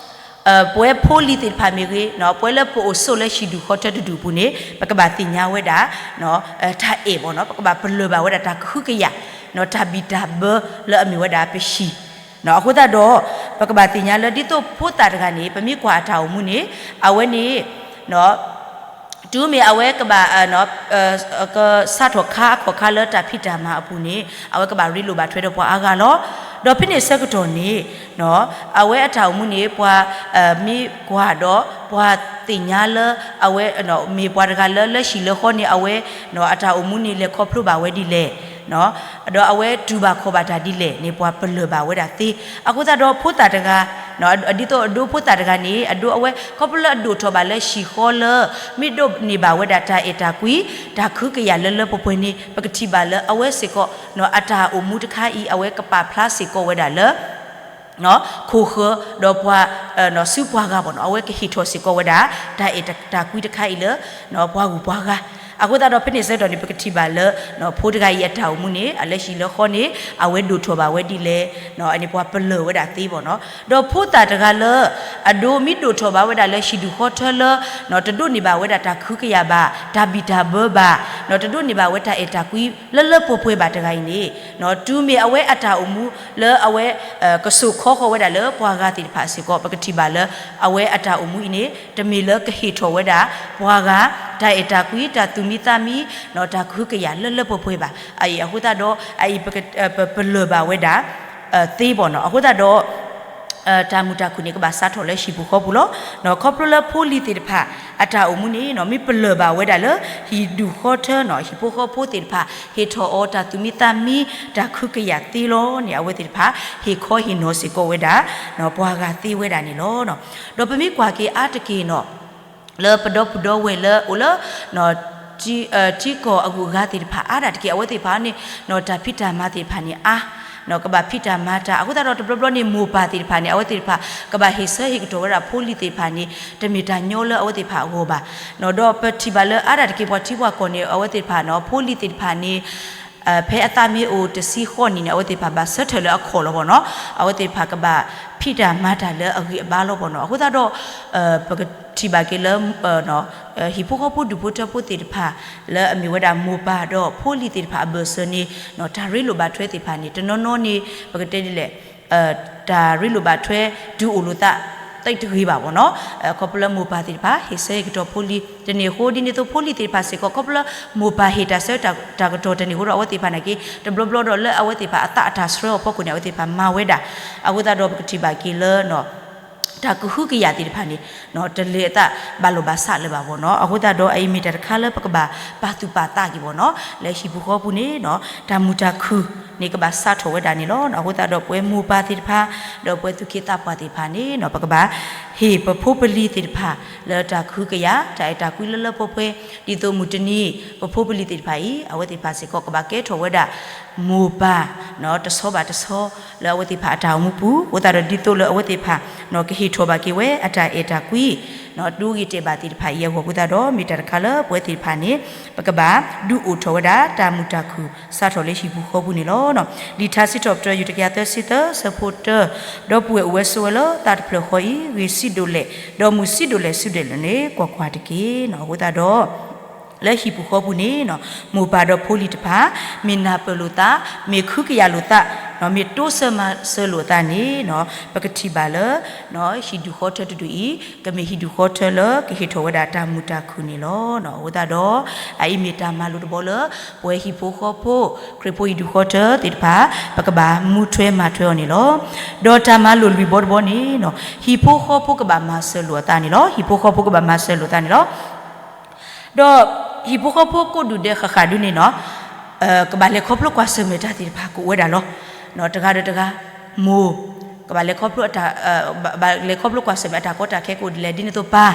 ပဝဲဖိလံၤသ့ၣ်တဖၣ်မ့ၢ်ဂ့ၤ ပဝဲလၢပအိၣ်ဆိးလၢဟံၣ်ဒူၣ်ဃီထၢတဒူၣ်အပူၤန့ၣ် ပကဘၣ်သ့ၣ်ညါဝဲဒၣ် တၢ်အဲၣ်ဘၣ်နီၤ. ပကဘၣ်ပလၢၢ်ဘၣ်ဝဲဒၣ်တၢ်ကဟုကယာ် တၢ်ဘံၣ်တၢ်ဘၢလၢအမ့ၢ်ဝဲဒၣ်ပဟံၣ် အဃိသတးဒီး ပကဘၣ်သ့ၣ်ညါလၢဒ်သိးဖိသၣ်တဂၤန့ၣ် ပမ့ၢ်ကွၢ်အတၢ်အိၣ်မူန့ၣ် အဝဲန့ၣ် တုၤမ့ၢ်အဝဲကဘၣ် ကစးထီၣ်ခါအခီၣ်ခါလၢတၢ်ဖံးတၢ်မၤအပူၤန့ၣ် အဝဲကဘၣ်ရ့လိာ်ဘၣ်ထွဲဒီးပှၤအါဂၤလီၤ. ဒီးဖဲန့ၣ်ဆၢကတီၢ်န့ၣ် အဝဲအတၢ်အိၣ်မူန့ၣ် ပှၤမ့ၢ်ကွၢ်ဒီး ပှၤသ့ၣ်ညါလၢ အဝဲ မ့ၢ်ပှၤတဂၤလၢ လၢဟံၣ်လၢဃီန့ၣ် အဝဲ အတၢ်အိၣ်မူန့ၣ် လဲၤခီဖျိဘၣ်ဝဲဒ်လဲၣ် ဒီးအဝဲတူၢ်ဘၣ်ခီၣ်ဘၣ်တၢ်ဒ်လဲၣ်န့ၣ် ပှၤပလၢၢ်ဘၣ်ဝဲဒၣ်သ့. အဃိသတးဒီးဖိသၣ်တဂၤ ဒ်သိးအဒိဖိသၣ်တဂၤန့ၣ် အဒိအဝဲ ခီဖျိလၢအဒိၣ်ထီၣ်ဘၣ်လၢဟံၣ်ဃီလၢ မ့ၢ်ဒိးန့ၢ်ဘၣ်ဝဲဒၣ်တၢ်အဲၣ်တၢ်ကွံ တၢ်ကဟုကယာ်လၢလၢပှဲၤပှဲၤန့ၣ် ပကထံၣ်ဘၣ်လၢအဝဲစ့ၢ်ကီး အတၢ်အိၣ်မူတခါအံၤ အဝဲကပာ်ဖျါစ့ၢ်ကီးဝဲဒၣ်လၢ ခိၣ်ဃၢၤ ဒီးပှၤ စုပှၤဂၤဘၣ်နီၤ အဝဲကဟ့ၣ်ထီၣ်စ့ၢ်ကီးဝဲဒၣ် တၢ်အဲၣ်တၢ်ကွံတခါအံၤလၢ ပှၤဂုၤပှၤဂၤ အဃိသတးဒီးဖဲန့ၣ်ဆၢကတီၢ်န့ၣ် ပကထံၣ်ဘၣ်လၢ ဖိတဂၤအံၤအတၢ်အိၣ်မူန့ၣ် အလၢဟံၣ်လၢဃီန့ၣ် အဝဲဒိၣ်ထီၣ်ဘၣ်ဝဲဒ်လဲၣ် န့ၣ်ပှၤပလၢၢ်ဝဲဒၣ်သ့ဘၣ်နီၤ. ဒီးဖိသၣ်တဂၤလၢ အဒိမ့ၢ်ဒိၣ်ထီၣ်ဘၣ်ဝဲဒၣ်လၢဟံၣ်ဒူၣ်ဃီထၢလၢ တဒိးန့ၢ်ဘၣ်ဝဲဒၣ်တၢ်ကဟုကယာ်ဘၣ် တၢ်ဘံၣ်တၢ်ဘၢဘၣ် တဒိးန့ၢ်ဘၣ်ဝဲတၢ်အဲၣ်တၢ်ကွံလၢလၢပှဲၤပှဲၤဘၣ်တဂၤအံၤန့ၣ် တုၤမ့ၢ်အဝဲအတၢ်အိၣ်မူလၢအဝဲ ကစိာ်ခီဃီၤဝဲဒၣ်လၢပှၤဂၤသ့ၣ်တဖၣ်စ့ၢ်ကီး ပကထံၣ်ဘၣ်လၢ အဝဲအတၢ်အိၣ်မူအံၤန့ၣ် တမ့ၢ်လၢကဟ့ၣ်ထီၣ်ဝဲဒၣ် ပှၤဂၤ တၢ်အဲၣ်တၢ်ကွံ တၢ်သူၣ်မံသးမံ တၢ်ကဟုကယာ်လၢလၢပှဲၤပှဲၤဘၣ်. အအံၤအဃိသတးဒီး အအံၤ ပပလၢၢ်ဘၣ်ဝဲဒၣ် သ့ဘၣ်နီၤ. အဃိသတးဒီး တၢ်မုာ်တၢ်ခုၣ်န့ၣ် ကဘၣ်စးထီၣ်လၢဟံၣ်ပူၤဃီပူၤလီၤ. ခီဖျိလၢဖိလံၤသ့ၣ်တဖၣ် အတၢ်အိၣ်မူန့ၣ် မ့ၢ်ပလၢၢ်ဘၣ်ဝဲဒၣ်လၢ ဟံၣ်ဒူၣ်ဃီထၢနီၤ ဟံၣ်ဖိဃီဖိသ့ၣ်တဖၣ် ဟ့ၣ်ထီၣ်အီၤတၢ်သူၣ်မံသးမံ တၢ်ကဟုကယာ်သ့လီၤန့ၣ် အဝဲသ့ၣ်တဖၣ် ဟ့ၣ်ခီဟ့ၣ်နီၤစ့ၢ်ကီးဝဲဒၣ် ပှၤဂၤသ့ဝဲဒၣ်န့ၣ်လီၤ. ဒီးပမ့ၢ်ကွၢ်က့ၤအါတက့ၢ်နီၤ လၢပဒီပုၢ်ဒီဝဲၢ်လၢအိၣ်လၢ ထံကီၢ်အဂုၤအဂၤသ့ၣ်တဖၣ် အါဒၣ်တက့ၢ် အဝဲသ့ၣ်တဖၣ်န့ၣ် တၢ်ဖံးတၢ်မၤသ့ၣ်တဖၣ်န့ၣ်အါ ကဘၣ်ဖံးတၢ်မၤတၢ် အဃိသတးဒီးတဘျီဘျီန့ၣ် မိၢ်ပၢ်သ့ၣ်တဖၣ်န့ၣ် အဝဲသ့ၣ်တဖၣ် ကဘၣ်ဟ့ၣ်ဆၢဟ့ၣ်ကတီၢ်ဝဲဒၣ်ဖိလံၤသ့ၣ်တဖၣ်န့ၣ် တမ့ၢ်တၢ်ညီလၢအဝဲသ့ၣ်တဖၣ်အဂီၢ်ဘၣ်. ဒီးပထံၣ်ဘၣ်လၢအါဒၣ်တက့ၢ်ပှၤထံပှၤကီၢ်န့ၣ် အဝဲသ့ၣ်တဖၣ်န့ၣ် ဖိလံၤသ့ၣ်တဖၣ်န့ၣ် ဖဲအသးမ့ၢ်အိၣ်တဆံဃိးနံၣ်န့ၣ် အဝဲသ့ၣ်တဖၣ်ဘၣ်ဆၢထၢၣ်လၢအခီၣ်လီၤဘၣ်နီၤ အဝဲသ့ၣ်တဖၣ်ကဘၣ်ဖံးတၢ်မၤတၢ်လၢအဂ့ၤအဘါလီၤဘၣ်နီၤ. အဃိသတးဒီး ပကထံၣ်ဘၣ်က့ၤလၢ ဟံၣ်ဖိဃီဖိဒူၣ်ဖိထၢဖိသ့ၣ်တဖၣ် လၢအမ့ၢ်ဝဲဒၣ်မိၢ်ပၢ်ဒီးဖိလံၤသ့ၣ်တဖၣ်အဘၢၣ်စၢၤန့ၣ် တၢ်ရ့လိာ်ဘၣ်ထွဲသ့ၣ်တဖၣ်န့ၣ် တနီၤနီၤန့ၣ် ပကတဲဒ်လဲၣ် တၢ်ရ့လိာ်ဘၣ်ထွဲတုၤအိၣ်လိာ်သး တဂ့ၤဘၣ်ဘၣ်နီၤ. ခီဖျိလၢမိၢ်ပၢ်သ့ၣ်တဖၣ် ဟ့ၣ်ဆၢဟ့ၣ်ကတီၢ်ဖိလံၤ တန့ၢ်အဃိ ဒ်န့ၣ်အသိးဖိလံၤသ့ၣ်တဖၣ်စ့ၢ်ကီး ခီဖျိလၢမိၢ်ပၢ်ဟ့ၣ်တၢ်ဆၢတၢ်ကတီၢ်တန့ၢ်အဃိဒီး အဝဲသ့ၣ်တဖၣ်န့ၣ်က့ တဘျီဘျီဒီးလၢအဝဲသ့ၣ်တဖၣ်အသးအတၢ်ဆှၢအဖီခိၣ်န့ၣ် အဝဲသ့ၣ်တဖၣ်မၤဝဲဒၣ်. အဃိသတးဒီးပကထံၣ်ဘၣ်က့ၤလၢ တၢ်ကဟုကယာ်သ့ၣ်တဖၣ်န့ၣ် တလဲၤအသးဘၣ်လိာ်ဘၣ်စးလၢၤဘၣ်ဘၣ်နီၤ. အဃိသတးဒီးအအံၤမ့ၢ်တၢ်တခါလၢပကဘၣ်ပာ်သူၣ်ပာ်သးက့ၤဘၣ်နီၤ. လၢဟံၣ်ပူၤဃီပူၤန့ၣ် တၢ်မုာ်တၢ်ခုၣ် န့ၣ်ကဘၣ်စးထီၣ်ဝဲဒၣ်န့ၣ်လီၤ. အဃိသတးဒီးပဝဲမိၢ်ပၢ်သ့ၣ်တဖၣ် ဒီးပဝဲသူၣ်က့သးပှၢ်သ့ၣ်တဖၣ်န့ၣ် ပကဘၣ်ဟ့ၣ်ပဖိပလံၤသ့ၣ်တဖၣ် လၢတၢ်ကဟုကယာ် တၢ်အဲၣ်တၢ်ကွံလၢလၢပှဲၤပှဲၤ ဒ်သိးမုၢ်တနံၤ ပဖိပလံၤသ့ၣ်တဖၣ်အံၤ အဝဲသ့ၣ်တဖၣ်စ့ၢ်ကီး ကဘၣ်ကဲထီၣ်ဝဲဒၣ် မိၢ်ပၢ် တဆီဘၣ်တဆီ လၢအဝဲသ့ၣ်တဖၣ်အတၢ်အိၣ်မူပူၤ အဃိသတးဒီးဒ်သိးလၢအဝဲသ့ၣ်တဖၣ် ကဟ့ၣ်ထီၣ်ဘၣ်က့ၤဝဲအတၢ်အဲၣ်တၢ်ကွံ ဒိဂ့ၤတဲာ်ဘၣ်သ့ၣ်တဖၣ်အံၤအဂီၢ် အဃိသတးဒီး မ့ၢ်တၢ်တခါလၢပဝဲသ့ၣ်တဖၣ်န့ၣ် ပကဘၣ်ဒုးအိၣ်ထီၣ်ဝဲဒၣ် တၢ်မုာ်တၢ်ခုၣ်စးထီၣ်လၢဟံၣ်ပူၤဃီပူၤန့ၣ်လီၤ. လံာ်ထါစံးထီၣ်ပတြၢၤ ယူၢ်တကယၤသၢဆံသၢ ဆၢဖိတၢ, ဒီပုၢ်ဝဲၢ်အိၣ်ဝဲဆိးဝဲလၢသးတဖျၢၣ်ဃီအံၤ ဂ့ၤဆံးဒိၣ်လဲၣ်, ဒီးမုာ်ဆံးဒိၣ်လဲၣ်ဆံးဒိၣ်လဲၣ်န့ၣ် ကွၢ်ကွၢ်တက့ၢ်. အဃိသတးဒီး လၢဟံၣ်ပူၤဃီပူၤန့ၣ် မိၢ်ပၢ်ဒီးဖိလံၤတဖၣ် မ့ၢ်နၢ်ပၢၢ်လိာ်သး, မ့ၢ်ကဟုကယာ်လိာ်သး, မ့ၢ်တိစၢၤမၤစၢၤလိာ်အသးန့ၣ် ပကထံၣ်ဘၣ်လၢ ဟံၣ်ဒူၣ်ဃီထၢတဒူၣ်အံၤ ကမ့ၢ်ဟံၣ်ဒူၣ်ဃီထၢလၢကဟ့ၣ်ထီၣ်ဝဲဒၣ်တၢ်မုာ်တၢ်ခုၣ်န့ၣ်လီၤ. အဃိသတးဒီး အအံၤမ့ၢ်တၢ်မၤလိာ်တဘီလၢ ပဝဲဟံၣ်ဖိဃီဖိ ခရံာ်ဖိဟံၣ်ဒူၣ်ဃီထၢသ့ၣ်တဖၣ် ပကဘၣ်မူထွဲမၤထွဲအီၤန့ၣ်လီၤ. ဒီးတၢ်မၤလိာ်လွံၢ်ဘီတဘီန့ၣ် ဟံၣ်ဖိဃီဖိကဘၣ်မၤစၢၤလိာ်အသးန့ၣ်လီၤ. ဟံၣ်ဖိဃီဖိကဘၣ်မၤစၢၤလိာ်အသးန့ၣ်လီၤ. ဒီးဟံၣ်ဖိဃီဖိကိးဒူၣ်ဒဲးဃၣ်ဃၣ်ဒုန့ၣ် ကဘၣ်လဲၤခီဖျိကွၢ်ဆၢၣ်မဲာ်တၢ်သ့ၣ်တဖၣ်ကအိၣ်ဝဲဒၣ်လီၤ. တဂၤဒီးတဂၤ မိၢ် ကဘၣ်လဲၤခီဖျိ ဘၣ်လဲၤခီဖျိကွၢ်ဆၢၣ်မဲာ်အတၢ်ကီတၢ်ခဲကအိၣ်ဒ်လဲၣ်, ဒ်န့ၣ်အသိးပၢ်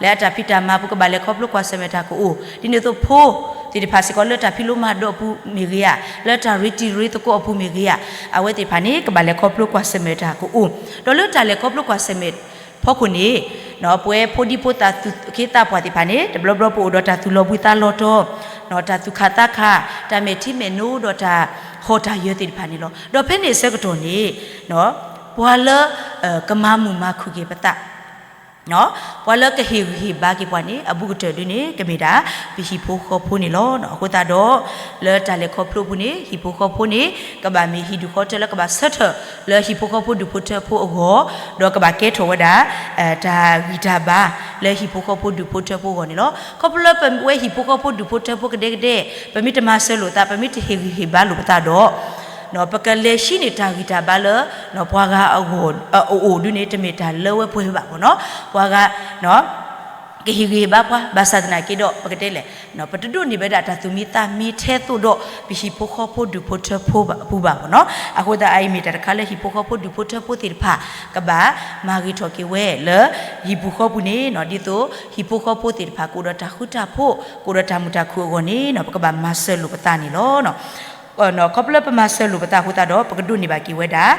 လၢအတၢ်ဖံးတၢ်မၤပူၤ ကဘၣ်လဲၤခီဖျိကွၢ်ဆၢၣ်မဲာ်တၢ်ကအိၣ်, ဒ်န့ၣ်အသိးဖိသ့ၣ်တဖၣ်စ့ၢ်ကီး လၢတၢ်ဖံးလိမၤဒိးအပူၤမ့ၢ်ဂ့ၤဧါ, လၢတၢ်ရ့တံၤရ့သကိးအပူၤမ့ၢ်ဂ့ၤဧါ, အဝဲသ့ၣ်တဖၣ်န့ၣ် ကဘၣ်လဲၤခီဖျိကွၢ်ဆၢၣ်မဲာ်တၢ်ကအိၣ်, ဒီးလၢတၢ်လဲၤခီဖျိကွၢ်ဆၢၣ်မဲာ်ဖီခိၣ်န့ၣ် ပဝဲဖိဒံဖိသၣ်သူၣ်က့သးပှၢ်သ့ၣ်တဖၣ်န့ၣ် တဘျီဘျီပအိၣ်ဒီးတၢ်သူၣ်လီၤဘှံးသးလီၤတီၤ, တၢ်သူၣ်ခးသးခး, တၢ်မဲာ်ထံမဲာ်နိဒီးတၢ်ဟီၣ်တၢ်ယၢၤသ့ၣ်တဖၣ်န့ၣ်လီၤ. ဒီးဖဲန့ၣ်အဆၢကတီၢ်န့ၣ် ပှၤလၢ ကမၤမုာ်မၤခုၣ်က့ၤပသး ပှၤလၢကဟ့ၣ်ဂံၢ်ဟ့ၣ်ဘါက့ၤပှၤန့ၣ် အဘူးကတၢၢ်ဒုန့ၣ် ကမ့ၢ်ဒၣ် ပဟံၣ်ဖိဃီဖိန့ၣ်လီၤ. အဃိသတးဒီး လၢတၢ်လဲၤခီဖျိအပူၤန့ၣ် ဟံၣ်ဖိဃီဖိန့ၣ် ကဘၣ်မ့ၢ်ဟံၣ်ဒူၣ်ဃီထၢလၢကဘၣ်ဆၢထၢၣ်လၢဟံၣ်ဖိဃီဖိဒူၣ်ဖိထၢဖိအဂီၢ်, ဒီးကဘၣ်ကဲထီၣ်ဝဲဒၣ် တၢ်ဂံၢ်တၢ်ဘါလၢဟံၣ်ဖိဃီဖိဒူၣ်ဖိထၢဖိအဂီၢ်န့ၣ်လီၤ. ခီဖျိလၢပဝဲဟံၣ်ဖိဃီဖိဒူၣ်ဖိထၢဖိကဒဲကဒဲ ပမ့ၢ်တမၤစၢၤလိာ်သး ပမ့ၢ်တဟ့ၣ်ဂံၢ်ဟ့ၣ်ဘါလိာ်ပသးဒီး ပကလဲၤဟံးန့ၢ်တၢ်ဂံၢ်တၢ်ဘါလၢ ပှၤဂၤအဂီၢ် အအိၣ်ဒုန့ၣ် တမ့ၢ်တၢ်လၢဝဲပှဲၤဘၣ်ဘၣ်နီၤ. ပှၤဂၤ ကဟ့ၣ်ဂံၢ်ဟ့ၣ်ဘါပှၤ ဘၣ်ဆၣ်သနာ်က့ဒီး ပကတဲလဲၣ် ပတဒိးန့ၢ်ဘၣ်ဒၣ်တၢ်သူၣ်မံသးမံထဲသိးဒီး ပဟံၣ်ဖိဃီဖိဒူၣ်ဖိထၢဖိအပူၤဘၣ်နီၤ. အဃိသတး အအံၤမ့ၢ်တၢ်တခါလၢဟံၣ်ဖိဃီဖိဒူၣ်ဖိထၢဖိသ့ၣ်တဖၣ် ကဘၣ်မၤဂ့ၤထီၣ်က့ၤဝဲလၢ ဟံၣ်ပူၤဃီပူၤန့ၣ် ဒ်သိးဟံၣ်ဖိဃီဖိသ့ၣ်တဖၣ် ကအိၣ်ဒီးတၢ်ဃူတၢ်ဖိး ကအိၣ်ဒီးတၢ်မုာ်တၢ်ခုၣ်အဂီၢ်န့ၣ် ပကဘၣ်မၤစၢၤလိာ်ပသးန့ၣ်လီၤ. ခီဖျိလၢပမၤစၢၤလိာ်ပသးအဃိသတးဒီး ပကဒိးန့ၢ်ဘၣ်က့ၤဝဲဒၣ်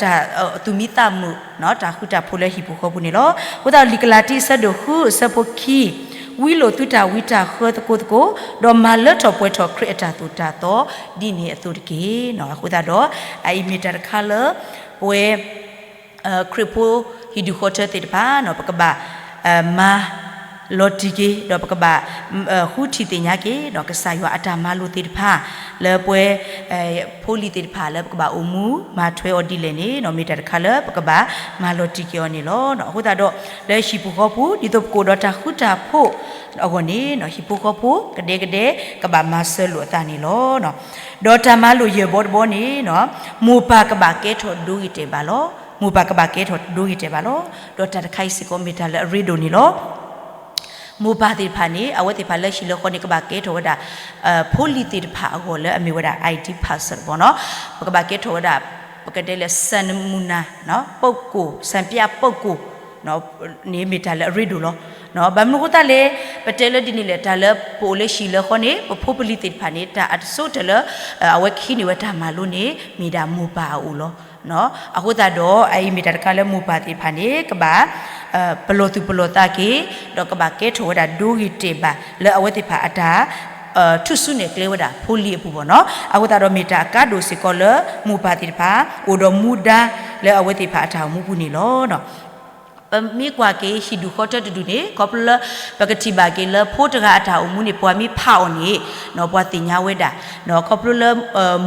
တၢ်သူၣ်မံသးမုာ် တၢ်ဃူတၢ်ဖိးလၢဟံၣ်ပူၤဃီပူၤန့ၣ်လီၤ. အဃိသတး လံာ်ကလၤတံ အဆၢဒိၣ်ဃု အဆၢဖိခံ, ဝံလိာ်သုတၢ်ဝံတၢ်ဃၢသကိးသကိး, ဒီးမၤလၢထီၣ်ပှဲၤထီၣ်ခရံာ်အတၢ်သိၣ်တၢ်သီ ဒ်န့ၣ်အသိးတက့ၢ်. အဃိသတးဒီး အအံၤမ့ၢ်တၢ်တခါလၢ ပဝဲ ခရံာ်ဖိဟံၣ်ဒူၣ်ဃီထၢသ့ၣ်တဖၣ် ပကဘၣ် မၤ လီၤတံၢ်က့ၤ ဒီးပကဘၣ် ဃုထံၣ်သ့ၣ်ညါက့ၤ ကစၢ်ယွၤအတၢ်မၤလိာ်သ့ၣ်တဖၣ် လၢပဝဲ ဖိလံၤသ့ၣ်တဖၣ်လၢပကဘၣ်အိၣ်မူမၤထွဲအီၤဒ်လဲၣ်န့ၣ် မ့ၢ်တၢ်တခါလၢပကဘၣ်မၤလီၤတံၢ်က့ၤအီၤန့ၣ်လီၤ. အဃိသတးဒီး လၢဟံၣ်ပူၤဃီပူၤ ဒ်သိးပကအိၣ်ဒီးတၢ်ဃူတၢ်ဖိးအဂီၢ်န့ၣ် ဟံၣ်ဖိဃီဖိကဒဲကဒဲ ကဘၣ်မၤစၢၤလိာ်အသးန့ၣ်လီၤ. ဒီးတၢ်မၤလိာ်ယဲၢ်ဘီတဘီန့ၣ် မိၢ်ပၢ်ကဘၣ်ကဲထီၣ်ဒိဂ့ၤတဲာ်ဘၣ်လီၤ. မိၢ်ပၢ်ကဘၣ်ကဲထီၣ်ဒိဂ့ၤတဲာ်ဘၣ်လီၤ. ဒီးတၢ်တခါအံၤစ့ၢ်ကီးမ့ၢ်တၢ်လၢအရ့ဒိၣ်န့ၣ်လီၤ. မိၢ်ပၢ်သ့ၣ်တဖၣ်န့ၣ် အဝဲသ့ၣ်တဖၣ်လၢဟံၣ်လၢဃီန့ၣ် ကဘၣ်ကဲထီၣ်ဝဲဒၣ် ဖိလံၤသ့ၣ်တဖၣ်အဂီၢ်လၢအမ့ၢ်ဝဲဒၣ် ideal person ဘၣ်နီၤ. ပကဘၣ်ကဲထီၣ်ဝဲဒၣ် ပကတဲလၢ စံနမူနၤ ပုဂ္ဂိုလ် စံပြပုဂ္ဂိုလ် န့ၣ်မ့ၢ်တၢ်လၢအရ့ဒိၣ်လီၤ. ဘၣ်မနုၤအဃိသတးလဲၣ် ပတဲလၢဒ်န့ၣ်လဲၣ် တၢ်လၢပအိၣ်လၢဟံၣ်လၢဃီန့ၣ် ပဖိပလံၤသ့ၣ်တဖၣ်န့ၣ် တၢ်အတစိတၢ်လၢ အဝဲကဟံးန့ၢ်ဝဲတၢ်မၤလိန့ၣ် မ့ၢ်ဒၣ်မိၢ်ပၢ်အအိၣ်လီၤ. အဃိသတးဒီး အအံၤမ့ၢ်တၢ်တခါလၢမိၢ်ပၢ်သ့ၣ်တဖၣ်န့ၣ် ကဘၣ် ပလီၢ်သူၣ်ပလီၢ်သးက့ၤ ဒီးကဘၣ်ကဲထီၣ်ဝဲဒၣ်ဒိဂ့ၤတဲာ်ဘၣ် လၢအဝဲသ့ၣ်တဖၣ်အတၢ် ထူၣ်စုနဲၣ်ကျဲဝဲဒၣ်ဖိလံၤအပူၤဘၣ်နီၤ. အဃိသတးဒီးမ့ၢ်တၢ်အကါဒိၣ်စ့ၢ်ကီးလၢ မိၢ်ပၢ်သ့ၣ်တဖၣ် အိၣ်ဒီးမူဒါလၢအဝဲသ့ၣ်တဖၣ်အတၢ်အိၣ်မူပူၤန့ၣ်လီၤ. ပမ့ၢ်ကွၢ်က့ၤဟံၣ်ဒူၣ်ဃီထၢတဒူၣ်န့ၣ် ခီဖျိလၢ ပကထံၣ်ဘၣ်က့ၤလၢဖိတဂၤအတၢ်အိၣ်မူန့ၣ် ပှၤမ့ၢ်ဖးအီၤန့ၣ် ပှၤသ့ၣ်ညါဝဲဒၣ် ခီဖျိလၢ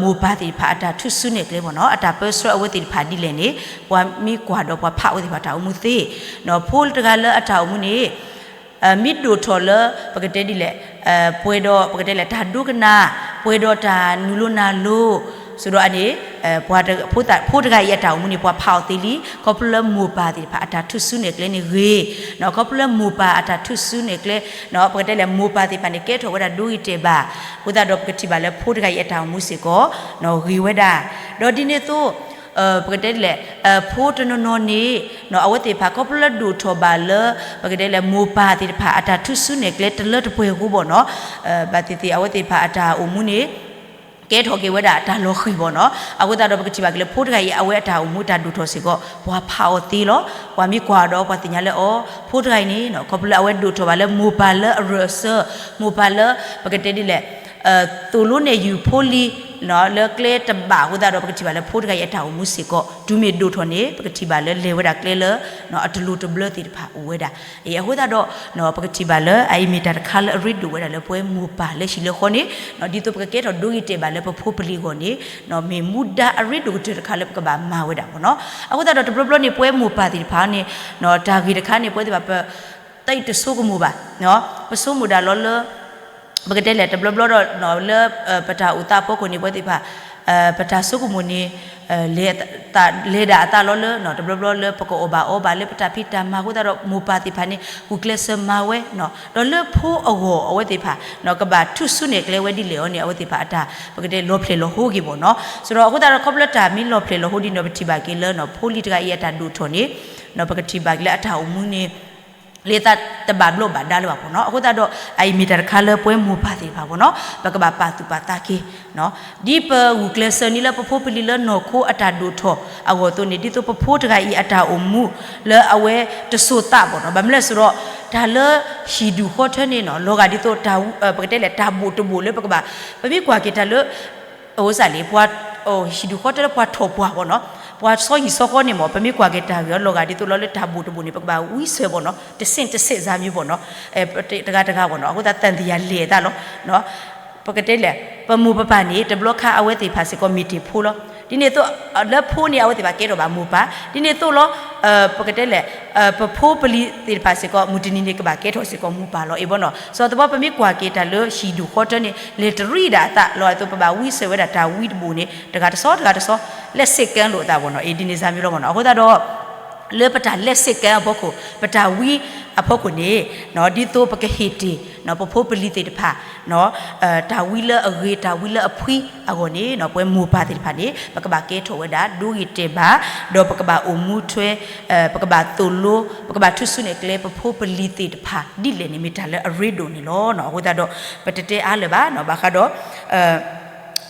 မိၢ်ပၢ်သ့ၣ်တဖၣ်အတၢ်ထူၣ်စုနဲၣ်ကျဲဘၣ်နီၤ အတၢ်ပၢဆှၢအဝဲသ့ၣ်တဖၣ်ဒ်လဲၣ်န့ၣ် ပှၤမ့ၢ်ကွၢ်ဒီးပှၤဖးအဝဲသ့ၣ်တဖၣ်တၢ်အိၣ်မူသ့ ဖိတဂၤလၢအတၢ်အိၣ်မူန့ၣ် မ့ၢ်ဒိၣ်ထီၣ်လၢ ပကတဲဒ်လဲၣ် ပှဲၤဒီး ပကတဲလဲၣ် တၢ်ဒိကနၣ် ပှဲၤဒီးတၢ်နုာ်လိနၤလိၤ ဆိုတော့အန့ၣ် ပှၤတ ဖိသၣ် ဖိတဂၤအံၤအတၢ်အိၣ်မူန့ၣ် ပှၤဖးအီၤသ့လံ, ခီဖျိလၢမိၢ်ပၢ်သ့ၣ်တဖၣ်အတၢ်ထူၣ်စုနဲၣ်ကျဲန့ၣ်ဂ့ၤ, ခီဖျိလၢမိၢ်ပၢ်အတၢ်ထူၣ်စုနဲၣ်ကျဲ, ပကတဲလဲၣ် မိၢ်ပၢ်သ့ၣ်တဖၣ်န့ၣ် ကဲထီၣ်ဝဲဒၣ်ဒိဂ့ၤတဲာ်ဘၣ်, အဃိသတးဒီးပကထံၣ်ဘၣ်လၢဖိတဂၤအံၤအတၢ်အိၣ်မူစ့ၢ်ကီး ဂ့ၤဝဲဒၣ်, ဒီးဒ်န့ၣ်အသိး ပကတဲလဲၣ် ဖိတနီၤနီၤန့ၣ် အဝဲသ့ၣ်တဖၣ်ခီဖျိလၢဒိၣ်ထီၣ်ဘၣ်လၢ ပကတဲလဲၣ် မိၢ်ပၢ်သ့ၣ်တဖၣ်အတၢ်ထူၣ်စုနဲၣ်ကျဲတလၢတပှဲၤအဃိဘၣ်နီၤ, ဘၣ်သ့ၣ်သ့ၣ်အဝဲသ့ၣ်တဖၣ်အတၢ်အိၣ်မူန့ၣ် ကဲထီၣ်က့ၤဝဲဒၣ်တၢ်လီၤဃံၤဘၣ်နီၤ. အဃိသတးဒီးပကထံၣ်ဘၣ်က့ၤလၢဖိတဂၤအံၤ အဝဲအတၢ်အိၣ်မူတၢ်ဒိၣ်ထီၣ်စ့ၢ်ကီး ပှၤဖးအီၤသ့လီၤ. ပှၤမ့ၢ်ကွၢ်အီၤဒီးပှၤသ့ၣ်ညါလၢအီၤ ဖိတဂၤအံၤန့ၣ် ခီဖျိလၢအဝဲဒိၣ်ထီၣ်ဘၣ်လၢမိၢ်ပၢ်လၢအရၢၢ်အစၢၤ, မိၢ်ပၢ်လၢ ပကတဲဒ်လဲၣ် သိၣ်လိနဲၣ်ယုၢ်ဖိလံၤ လၢကျဲတဘၣ်အဃိသတးဒီး ပကထံၣ်ဘၣ်လၢဖိတဂၤအံၤအတၢ်အိၣ်မူစ့ၢ်ကီး တုၤမ့ၢ်ဒိၣ်ထီၣ်န့ၣ် ပကထံၣ်ဘၣ်လၢလဲၤဝဲဒၣ်ကျဲလၢ အတလိၤတဘျၢသ့ၣ်တဖၣ်အိၣ်ဝဲဒၣ်. အဃိသတးဒီး ပကထံၣ်ဘၣ်လၢအအံၤမ့ၢ်တၢ်တခါလၢအရ့ဒိၣ်ဝဲဒၣ်လၢပဝဲမိၢ်ပၢ်လၢဟံၣ်လၢဃီန့ၣ် ဒ်သိးပကကဲထီၣ်ဒိဂ့ၤတဲာ်ဘၣ်လၢပဖိပလံၤအဂီၢ်န့ၣ် မ့ၢ်မူဒါအရ့ဒိၣ်ကတၢၢ်တခါလၢပကဘၣ်မၤဝဲဒၣ်ဘၣ်နီၤ. အဃိသတးဒီးတဘျီဘျီန့ၣ် ပဝဲမိၢ်ပၢ်သ့ၣ်တဖၣ်န့ၣ် တၢ်ဂ့ၢ်တခါန့ၣ် ပဝဲသ့ၣ်တဖၣ်ပ တၢ်အံၤတဆိကမိၣ်ဘၣ်, ပဆိကမိၣ်ဒၣ်လီၤလၢ ပကတဲလဲၣ် တဘျီဘျီဒီး လၢ ပတၢ်အိၣ်သးအဖီခိၣ်န့ၣ် ပဝဲသ့ၣ်တဖၣ် ပတၢ်ဆိကမိၣ်န့ၣ် လဲၤဒၣ်အသးလီၤလၢ တဘျီဘျီလၢပကအီၣ်ဘၣ်အီဘၣ်လၢပတၢ်ဖံးတၢ်မၤအဃိသတးဒီး မိၢ်ပၢ်သ့ၣ်တဖၣ်န့ၣ် ဂုာ်ကျဲးစၢးမၤဝဲ, ဒီးလၢဖိအဂီၢ်အဝဲသ့ၣ်တဖၣ် ကဘၣ်ထူၣ်စုနဲၣ်ကျဲဝဲဒ်လဲၣ်အီၤန့ၣ် အဝဲသ့ၣ်တဖၣ်အတၢ် ပကတဲလီၤဖျဲၣ်လီၤဟိဂ့ၤဘၣ်နီၤ. ဆိုတော့ အဃိသတးဒီး ခီဖျိလၢတၢ်မ့ၢ်လီၤဖျဲၣ်လီၤဟိဒ်န့ၣ်ဒီး ပထံၣ်ဘၣ်က့ၤလၢ ဖိလံၤတဂၤအံၤအတၢ်ဒိၣ်ထီၣ်န့ၣ် ပကထံၣ်ဘၣ်က့ၤလၢအတၢ်အိၣ်မူန့ၣ် လၢသးတဘၣ်ဘျီးဘၣ်ဒါလၢၤဘၣ်ဘၣ်နီၤ. အဃိသတးဒီး အအံၤမ့ၢ်တၢ်တခါလၢပဝဲမိၢ်ပၢ်သ့ၣ်တဖၣ်ဘၣ်နီၤ ပကဘၣ်ပာ်သူၣ်ပာ်သးက့ၤ ဒ်ပဂုာ်ကျဲးစၢးန့ၣ်လၢပဖိပလံၤလၢနီၢ်ခိအတၢ်ဒိၣ်ထီၣ်အဂီၢ်အသိးန့ၣ် ဒ်သိးပဖိတဂၤအံၤအတၢ်အိၣ်မူလၢအဝဲတစိၤသးဘၣ်နီၤ. ဘၣ်မနုၤလဲၣ်ဆိုတော့ တၢ်လၢဟံၣ်ဒူၣ်ဃီထၢန့ၣ်နီၤ လီၤဂာ်ဒ်သိး ပကတဲလဲၣ် တၢ်ဘိၣ်တဘိၣ်လၢပကဘၣ် ပမ့ၢ်ကွၢ်က့ၤတၢ်လၢ အဝဲစးလံ ပှၤ ဟံၣ်ဒူၣ်ဃီထၢလၢပှၤထီၣ်ပှၢ်ဘၣ်နီၤ, ပှၤစီဟံၣ်စီဃီန့ၣ်မ့ၢ် ပမ့ၢ်ကွၢ်က့ၤတၢ်ဂ့ၢ်အလီၤဂာ်ဒ်သိးလီၤလၢတၢ်ဘိၣ်တဘိၣ်န့ၣ် ပကဘၣ်ဝံစၢၤဘၣ်နီၤ တဆင့်တဆင့်စးမံၤဘၣ်နီၤ, တဂၤတဂၤဘၣ်နီၤ. အဃိသတးသံသယလဲၤအသးလီၤ ပကတဲလဲၣ် ပမိၢ်ပပၢ်န့ၣ် တဘျီခါအဝဲသ့ၣ်တဖၣ်စ့ၢ်ကီးမ့ၢ်တ့ၢ်ဖိလီၤ. ဒ်န့ၣ်အသိး လၢဖိန့ၣ် အဝဲသ့ၣ်တဖၣ်ကဲထီၣ်ဘၣ်မိၢ်ပၢ် ဒ်န့ၣ်အသိးလီၤ ပကတဲလဲၣ် ပဖိပလံၤသ့ၣ်တဖၣ်စ့ၢ်ကီး မုၢ်တနံၤန့ၣ် ကဘၣ်ကဲထီၣ်စ့ၢ်ကီးမိၢ်ပၢ်လီၤအံၤဘၣ်နီၤ. စီၤသဘီပမ့ၢ်ကွၢ်က့ၤတၢ်လၢဟံၣ်ဒူၣ်ဃီထၢန့ၣ် လဲၤတရံးဒၣ်အသးလီၤအသိး ပဘၣ်ဝံစၢၤဝဲဒၣ်တၢ်ဝံတဘိၣ်န့ၣ် တဂၤတစီတဂၤတစီ လဲၤစ့ၢ်ကဲလိာ်အသးဘၣ်နီၤ အံၤဒ်န့ၣ်စးမံၤလီၤဘၣ်နီၤ. အဃိသတးဒီး လၢပတၢ်လဲၤစ့ၢ်ကဲအဖီခိၣ် ပတၢ်ဝံအဖီခိၣ်န့ၣ် ဒ်သိးပကဟ့ၣ်တ့ၢ် ပဖိပလံၤသ့ၣ်တဖၣ် တၢ်ဝံလၢအဂ့ၤ တၢ်ဝံလၢအဖှံအဂီၢ်န့ၣ် ပဝဲမိၢ်ပၢ်သ့ၣ်တဖၣ်န့ၣ် ပကဘၣ်ကဲထီၣ်ဝဲဒၣ် ဒိဂ့ၤတဲာ်ဘၣ် ဒီးပကဘၣ်အိၣ်မူထွဲ ပကဘၣ်သိၣ်လိ ပကဘၣ်ထူၣ်စုနဲၣ်ကျဲပဖိပလံၤသ့ၣ်တဖၣ် ဒ်လဲၣ်န့ၣ် မ့ၢ်တၢ်လၢအရ့ဒိၣ်န့ၣ်လီၤ. အဃိသတးဒီး ပတတဲအါလၢၤဘၣ် ဘၣ်ဃးဒီး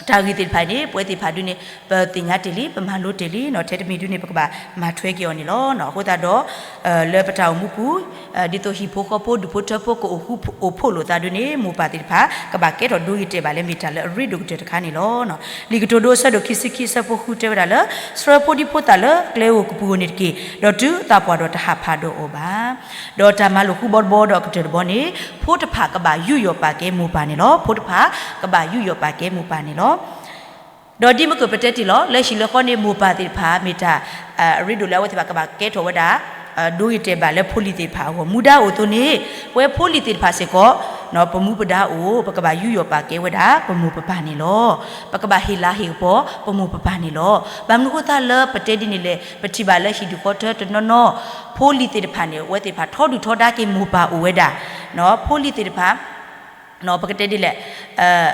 တၢ်ဂ့ၢ်သ့ၣ်တဖၣ်အံၤန့ၣ် ပဝဲသ့ၣ်တဖၣ်ဒုန့ၣ် ပသ့ၣ်ညါတ့ၢ်လံ ပမၤလိတ့ၢ်လံ ထဲတမံၤဒုန့ၣ် ပကဘၣ်မၤထွဲက့ၤအီၤန့ၣ်လီၤ. အဃိသတးဒီး လၢပတၢ်အိၣ်မူပူၤ ဒ်သိးဟံၣ်ဖိဃီဖိ ဒူၣ်ဖိထၢဖိ ကအိၣ်ဃူအိၣ်ဖိးလိာ်သးဒုန့ၣ် မိၢ်ပၢ်သ့ၣ်တဖၣ် ကဘၣ်ကဲထီၣ်ဒိဂ့ၤတဲာ်ဘၣ်လၢမ့ၢ်တၢ်လၢအရ့ဒိၣ်ကတၢၢ်တခါန့ၣ်လီၤ. လံာ်ကတိၤဒိအဆၢဒိၣ်ခံဆံခံအဆၢဖိဃုတဲဝဲဒၣ်လၢ ဆှၢဖိဒံဖိသၣ်လၢကျဲဧိၤကပူၤဧိၤန့ၣ်တက့ၢ်, ဒီးတုၤအသးပှၢ်ဒီးတဟးဖးဒီးအီၤဘၣ်. ဒီးတၢ်မၤလိာ်ဃူဘီတဘီဒီးအကတၢၢ်တဘီန့ၣ် ဖိတဖၣ်ကဘၣ်ယူးယီၣ်ပာ်ကဲမိၢ်ပၢ်န့ၣ်လီၤ. ဖိတဖၣ်ကဘၣ်ယူးယီၣ်ပာ်ကဲမိၢ်ပၢ်န့ၣ်လီၤ. ဒီးဒ်မ့ၢ်ကပတဲတ့ၢ်လီၤ လၢဟံၣ်လၢဃီန့ၣ် မိၢ်ပၢ်သ့ၣ်တဖၣ် မ့ၢ်တၢ် အရ့ဒိၣ်လၢအဝဲသ့ၣ်တဖၣ်ကဘၣ်ကဲထီၣ်ဝဲဒၣ် ဒိဂ့ၤတဲာ်ဘၣ်လၢဖိလံၤသ့ၣ်တဖၣ်အဂီၢ် မူဒါအိၣ်အသိးန့ၣ် ပဝဲဖိလံၤသ့ၣ်တဖၣ်စ့ၢ်ကီး ပမူပဒါအိၣ် ပကဘၣ်ယူးယီၣ်ပာ်ကဲဝဲဒၣ် ပမိၢ်ပပၢ်န့ၣ်လီၤ. ပကဘၣ်ဟ့ၣ်လၤဟ့ၣ်ကပီၤ ပမိၢ်ပပၢ်န့ၣ်လီၤ. ဘၣ်မနုၤအဃိသတးလၢပတဲဒ်န့ၣ်လဲၣ် ပထံၣ်ဘၣ်လၢဟံၣ်ဒူၣ်ဃီထၢတနီၤနီၤ ဖိလံၤသ့ၣ်တဖၣ်န့ၣ် အဝဲသ့ၣ်တဖၣ်ထီဒုၣ်ထီဒါက့ၤမိၢ်ပၢ်အိၣ်ဝဲဒၣ် ဖိလံၤသ့ၣ်တဖၣ် ပကတဲဒ်လဲၣ်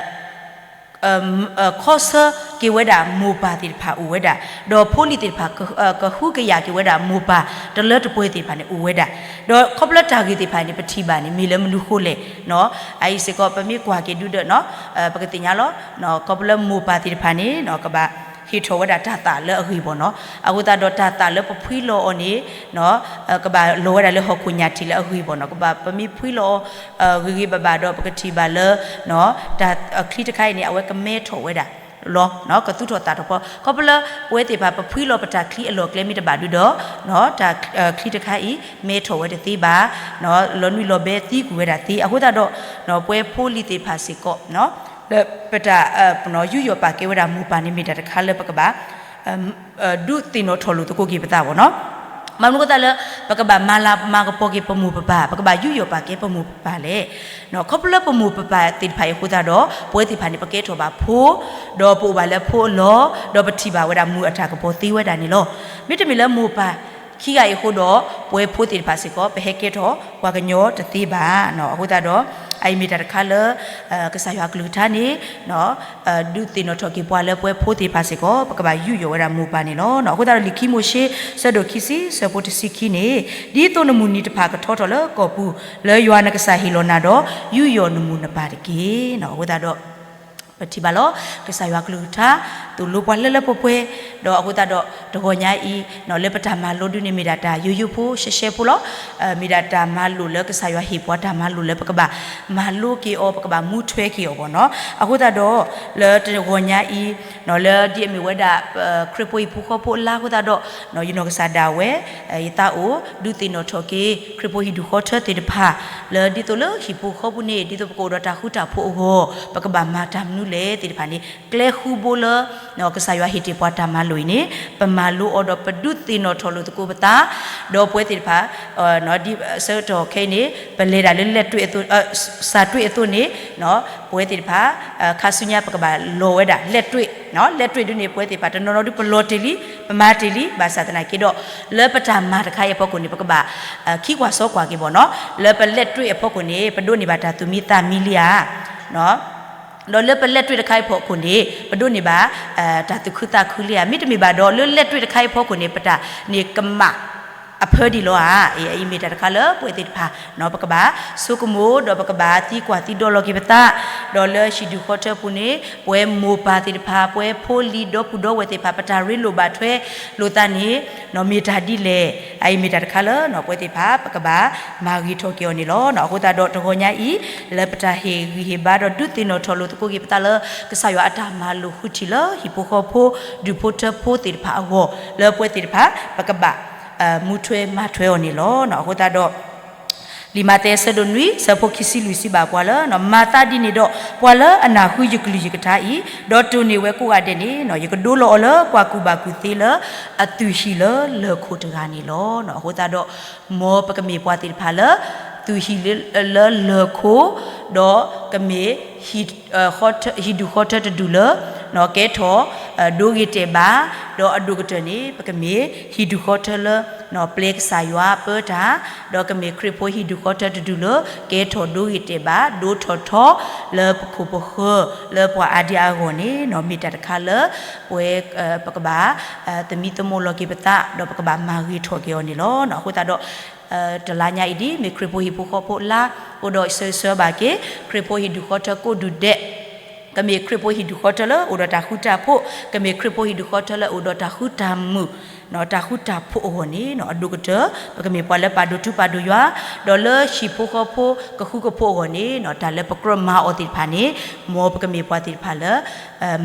ခီဆၢက့ၤဝဲဒၣ်မိၢ်ပၢ်သ့ၣ်တဖၣ်အိၣ်ဝဲဒၣ်, ဒီးဖိလံၤသ့ၣ်တဖၣ် ကဟုကယာ်က့ၤဝဲဒၣ်မိၢ်ပၢ်တလၢတပှဲၤသ့ၣ်တဖၣ်န့ၣ်အိၣ်ဝဲဒၣ်, ဒီးခီဖျိတၢ်ဂ့ၢ်သ့ၣ်တဖၣ်န့ၣ် ပထံၣ်ဘၣ်န့ၣ် မ့ၢ်လၢမနုၤဃိလဲၣ်, အအံၤစ့ၢ်ကီး ပမ့ၢ်ကွၢ်က့ၤဒုဒီး ပကသ့ၣ်ညါလီၤ, ခီဖျိမိၢ်ပၢ်သ့ၣ်တဖၣ်န့ၣ် ကဘၣ်ဟ့ၣ်ထီၣ်ဝဲဒၣ်တၢ်သၣ်လၢအဂ့ၤဘၣ်နီၤ, အဃိသတးဒီးတၢ်သၣ်လၢပဖှံလီၤအီၤန့ၣ် ကဘၣ်လီၤဝဲဒၣ်လၢဟီၣ်ခိၣ်ညၣ်ထံးလၢအဂ့ၤဘၣ်နီၤ, ကဘၣ်ပမ့ၢ်ဖှံလီၤအီၤ ဂ့ၤဂ့ၤဘၣ်ဘၣ်ဒီး ပကထံၣ်ဘၣ်လၢ တၢ်ချံတခါအံၤန့ၣ် အဝဲကမဲထီၣ်ဝဲဒၣ်လီၤ, ကသူထီၣ်သၣ်ထီၣ်ဖီ, ခီဖျိလၢပဝဲသ့ၣ်တဖၣ် ပဖှံလီၤပတၢ်ချံအလီၢ်ကျဲမ့ၢ်တဘၣ်ဒုဒီး တၢ်ချံတခါအံၤ မဲထီၣ်ဝဲတသ့ဘၣ်, လီၤနွံလီၤဘဲသံကွံာ်ဝဲဒၣ်သ့, အဃိသတးဒီး ပဝဲဖိလံၤသ့ၣ်တဖၣ်စ့ၢ်ကီး လၢပတၢ် ယူးယီၣ်ပာ်ကဲဝဲဒၣ်မိၢ်ပၢ်န့ၣ် မ့ၢ်တၢ်တခါလၢပကဘၣ် ဒုးသ့ၣ်နီၣ်ထီၣ်လိာ်သကိးက့ၤပသးဘၣ်နီၤ. မနုၤအဃိသတးလၢ ပကဘၣ်မၤလၤမၤကပီၤက့ၤပမိၢ်ပပၢ်, ပကဘၣ်ယူးယီၣ်ပာ်ကဲပမိၢ်ပပၢ်လဲၣ်. ခီဖျိလၢပမိၢ်ပပၢ်သ့ၣ်တဖၣ်အံၤအဃိသတးဒီး ပဝဲသ့ၣ်တဖၣ်န့ၣ် ပကဲထီၣ်ဘၣ်ဖိ, ဒီးပအိၣ်ဘၣ်လၢအဖိအလီၢ်, ဒီးပထံၣ်ဘၣ်ဝဲဒၣ်မုၢ်အတၢ်ကပီၤသ့ဝဲဒၣ်န့ၣ်လီၤ. မ့တမ့ၢ်လၢမိၢ်ပၢ်ခံဂၤအံၤအဃိဒီး ပဝဲဖိသ့ၣ်တဖၣ်စ့ၢ်ကီး ပဟဲကဲထီၣ်ပှၤကညီတသ့ဘၣ်. အဃိသတးဒီး အအံၤမ့ၢ်တၢ်တခါလၢ ကစၢ်ယွၤအကလုၢ်ကထါန့ၣ် ဒုးသ့ၣ်နီၣ်ထီၣ်က့ၤပှၤလၢပဝဲဖိသ့ၣ်တဖၣ်စ့ၢ်ကီး ပကဘၣ်ယူးယီၣ်ဝဲဒၣ်မိၢ်ပၢ်န့ၣ်လီၤ. အဃိသတးဒီးလံာ်ခံမိၤၡ့ ဆၢဒိၣ်ခံဆံ ဆၢဖိတဆံခံန့ၣ်, ဒ်သိးနမုၢ်နံၤတဖၣ်ကထီထီၣ်လၢကီၢ်ပူၤ လၢယွၤနကစၢ်ဟ့ၣ်လီၤနၤဒီး ယူးယီၣ်နမိၢ်နပၢ်တက့ၢ်. အဃိသတးဒီး ပထံၣ်ဘၣ်လီၤ ကစၢ်ယွၤကလုၢ်ကထါ သိၣ်လိပှၤလၢလၢပှဲၤပှဲၤ, ဒီးအဃိသတးဒီးတဂီၤညါအံၤ လၢပတၢ်မၤလိဒုန့ၣ် မ့ၢ်ဒၣ်တၢ်ယိယိဖိရှဲရှဲဖိလီၤ. မ့ၢ်ဒၣ်တၢ်မၤလိာ်လၢကစၢ်ယွၤဟ့ၣ်ပှၤတၢ်မၤလိာ်လၢပကဘၣ်မၤလိက့ၤအီၤ ပကဘၣ်မူထွဲက့ၤအီၤဘၣ်နီၤ. အဃိသတးဒီး လၢတဂီၤညါအံၤ လၢဒ်အမ့ၢ်ဝဲဒၣ် ခရံာ်ဖိဟံၣ်ဖိဃီဖိအလါအဃိသတးဒီး ယနီၢ်ကစၢ်ဒၣ်ဝဲ ယသးအိၣ် ဒုးသ့ၣ်နီၣ်ထီၣ်က့ၤ ခရံာ်ဖိဟံၣ်ဒူၣ်ဃီထၢသ့ၣ်တဖၣ် လၢဒ်သိးလၢဟံၣ်ဖိဃီဖိန့ၣ် ဒ်သိးပကအိၣ်ဒီးတၢ်ဃူတၢ်ဖိးအဂီၢ် ပကဘၣ်မၤတၢ်မနုၤလဲၣ်သ့ၣ်တဖၣ်န့ၣ် ကျဲဃူဘိလၢ ကစၢ်ယွၤဟ့ၣ်တ့ၢ်ပှၤတၢ်မၤလိာ်အံၤန့ၣ် ပမၤလိအီၤဒီးပဒုးသ့ၣ်နီၣ်ထီၣ်လိာ်သကိးပသး ဒီးပဝဲသ့ၣ်တဖၣ် ဒ်ဆၢကတီၢ်ခဲအံၤန့ၣ် ပလဲၤဒၣ်လၢလဲၣ်တွ့ၣ်အသိး စၢ်တွ့ၣ်အသိးန့ၣ် ပဝဲသ့ၣ်တဖၣ် ခါဆူညါပကဘၣ်လီၤဝဲဒၣ်လဲၣ်တွ့ၣ်, လဲၣ်တွ့ၣ်ဒုန့ၣ် ပဝဲသ့ၣ်တဖၣ်တနီၤနီၤဒုပလီၤတ့ၢ်လံ ပမၤတ့ၢ်လံ ဘၣ်ဆၣ်သနာ်က့ဒီး လၢပတၢ်မၤတခါအံၤအဖီခိၣ်န့ၣ် ပကဘၣ် ခံကွၢ်စီကွၢ်က့ၤဘၣ်နီၤ. လၢပလဲၣ်တွ့ၣ်အဖီခိၣ်န့ၣ် ပဒိးန့ၢ်ဘၣ်တၢ်သူၣ်မံသးမံလံဧါ ဒီးလၢပလဲၣ်တွ့ၣ်တခါအံၤအဖီခိၣ်န့ၣ် ပဒိးန့ၢ်ဘၣ် တၢ်သူၣ်ခုသးခုလံဧါ. မ့တမ့ၢ်ဘၣ်ဒီး လၢလဲၣ်တွ့ၣ်တခါအံၤအဖီခိၣ်န့ၣ် ပတၢ်န့ၣ်ကမၣ်အဖၢဒံးလီၤဧါ. အအံၤမ့ၢ်တၢ်တခါလၢပဝဲသ့ၣ်တဖၣ် ပကဘၣ်ဆိကမိၣ်ဒီးပကဘၣ်သံကွၢ်သံဒီးလီၤက့ၤပသး ဒီးလၢဟံၣ်ဒူၣ်ဃီထၢပူၤန့ၣ် ပဝဲမိၢ်ပၢ်သ့ၣ်တဖၣ် ပဝဲဖိလံၤဒီပုၢ်ဒီဝဲၢ်သ့ၣ်တဖၣ် ပတၢ်ရ့လိာ်ဘၣ်ထွဲလိာ်သးန့ၣ် မ့ၢ်တၢ်ဒ်လဲၣ်. အအံၤမ့ၢ်တၢ်တခါလၢ ပဝဲသ့ၣ်တဖၣ် ပကဘၣ်မၤဂ့ၤထီၣ်က့ၤအီၤန့ၣ်လီၤ. အဃိသတးဒီးတဂီၤညါအံၤ လၢပတၢ်ဟ့ၣ်ဂံၢ်ဟ့ၣ်ဘါဒီးဒုးသ့ၣ်နီၣ်ထီၣ်လိာ်သကိးက့ၤပသးလၢ ကစၢ်ယွၤအတၢ်မၤလိာ်ဃုထံၣ်လၢဟံၣ်ဖိဃီဖိ ဒူၣ်ဖိထၢဖိသ့ၣ်တဖၣ်အဂီၢ် လၢပဝဲသ့ၣ်တဖၣ် ပကဘၣ် မူထွဲမၤထွဲအီၤန့ၣ်လီၤ. အဃိသတးဒီး လံာ်မးသဲအဆၢဒိၣ်နွံ ဆၢဖိခံဆံလွံၢ်စံးဘၣ်ပှၤလၢ မၤသးဒ်န့ၣ်ဒီး ပှၤလၢအနၢ်ဟူယကလုၢ်ယကထါအံၤ ဒီးတိၢ်န့ၢ်ဝဲကိးဂၤဒဲးန့ၣ် ယကဒိလီၤအီၤလၢပှၤကူၣ်ဘၣ်ကူၣ်သ့လၢအသူၣ်ဟံၣ်လၢလၢၢ်ခိၣ်တဂၤန့ၣ်လီၤ. အဃိသတးဒီး မ်ပကမ့ၢ်ပှၤသ့ၣ်တဖၣ်လၢ သူၣ်ဟံၣ်လၢလၢၢ်ခိၣ် ဒီးကမ့ၢ် ဟံၣ်ဒူၣ်ဃီထၢတဒူၣ်လၢ ကဲထီၣ် ဒိဂ့ၤတဲာ်ဘၣ်, ဒီးအဒိၣ်ကတၢၢ်န့ၣ် ပကမ့ၢ်ဟံၣ်ဒူၣ်ဃီထၢလၢ ပျဲကစၢ်ယွၤပၢတၢ်, ဒီးကမ့ၢ်ခရံာ်ဖိဟံၣ်ဒူၣ်ဃီထၢတဒူၣ်လၢ ကဲထီၣ်ဒိဂ့ၤတဲာ်ဘၣ်, ဒိထီၣ်ထီ လၢပခိၣ်ပဃၢၤ လၢပှၤအါဒံအါဂီၢ်န့ၣ် မ့ၢ်တၢ်တခါလၢ ပဝဲ ပကဘၣ် သမံသမိးလီၤက့ၤပသး ဒီးပကဘၣ်မၤဂ့ၤထီၣ်က့ၤအီၤန့ၣ်လီၤ. အဃိသတးဒီး တလါညါအံၤဒ် မ့ၢ်ခရံာ်ဖိဟံၣ်ဖိဃီဖိအလါ, အိၣ်ဒီးဆၢဂ့ၤဆၢဝါဘၣ်က့ၤ ခရံာ်ဖိဟံၣ်ဒူၣ်ဃီထၢကိးဒူၣ်ဒဲး, ကမ့ၢ်ခရံာ်ဖိဟံၣ်ဒူၣ်ဃီထၢလၢအိၣ်ဒီးတၢ်ဃူတၢ်ဖိး, ကမ့ၢ်ခရံာ်ဖိဟံၣ်ဒူၣ်ဃီထၢလၢအိၣ်ဒီးတၢ်ဃူတၢ်မုာ်, တၢ်ဃူတၢ်ဖိးအဂီၢ်န့ၣ် အဒိၣ်ကတၢၢ် ပကမ့ၢ်ပှၤလၢပာ်ဒိၣ်ထူပာ်ဒိၣ်ယွၤ, ဒီးလၢဟံၣ်ဖိဃီဖိကဃူကဖိးအဂီၢ်န့ၣ် တၢ်လၢပကြၢးမၤအီၤသ့ၣ်တဖၣ်န့ၣ် မ်ပကမ့ၢ်ပှၤသ့ၣ်တဖၣ်လၢ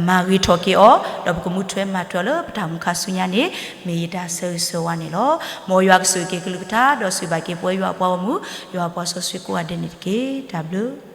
မၤဂ့ၤထီၣ်က့ၤအီၤ, ဒီးပကမူထွဲမၤထွဲအီၤလၢပတၢ်မူခါဆူညါန့ၣ် မ့ၢ်ယတၢ်ဆၢဂ့ၤဆၢဝါန့ၣ်လီၤ. မ်ယွၤကဆိၣ်ဂ့ၤက့ၤကလုၢ်ကထါ ဒီးဆိၣ်ဂ့ၤဘၣ်က့ၤပဝဲယွၤအပှၤဂီၢ်မုၢ်, ယွၤအပှၤစီဆှံကိးဂၤဒဲးန့ၣ်တက့ၢ်. တၢ်ဘျုး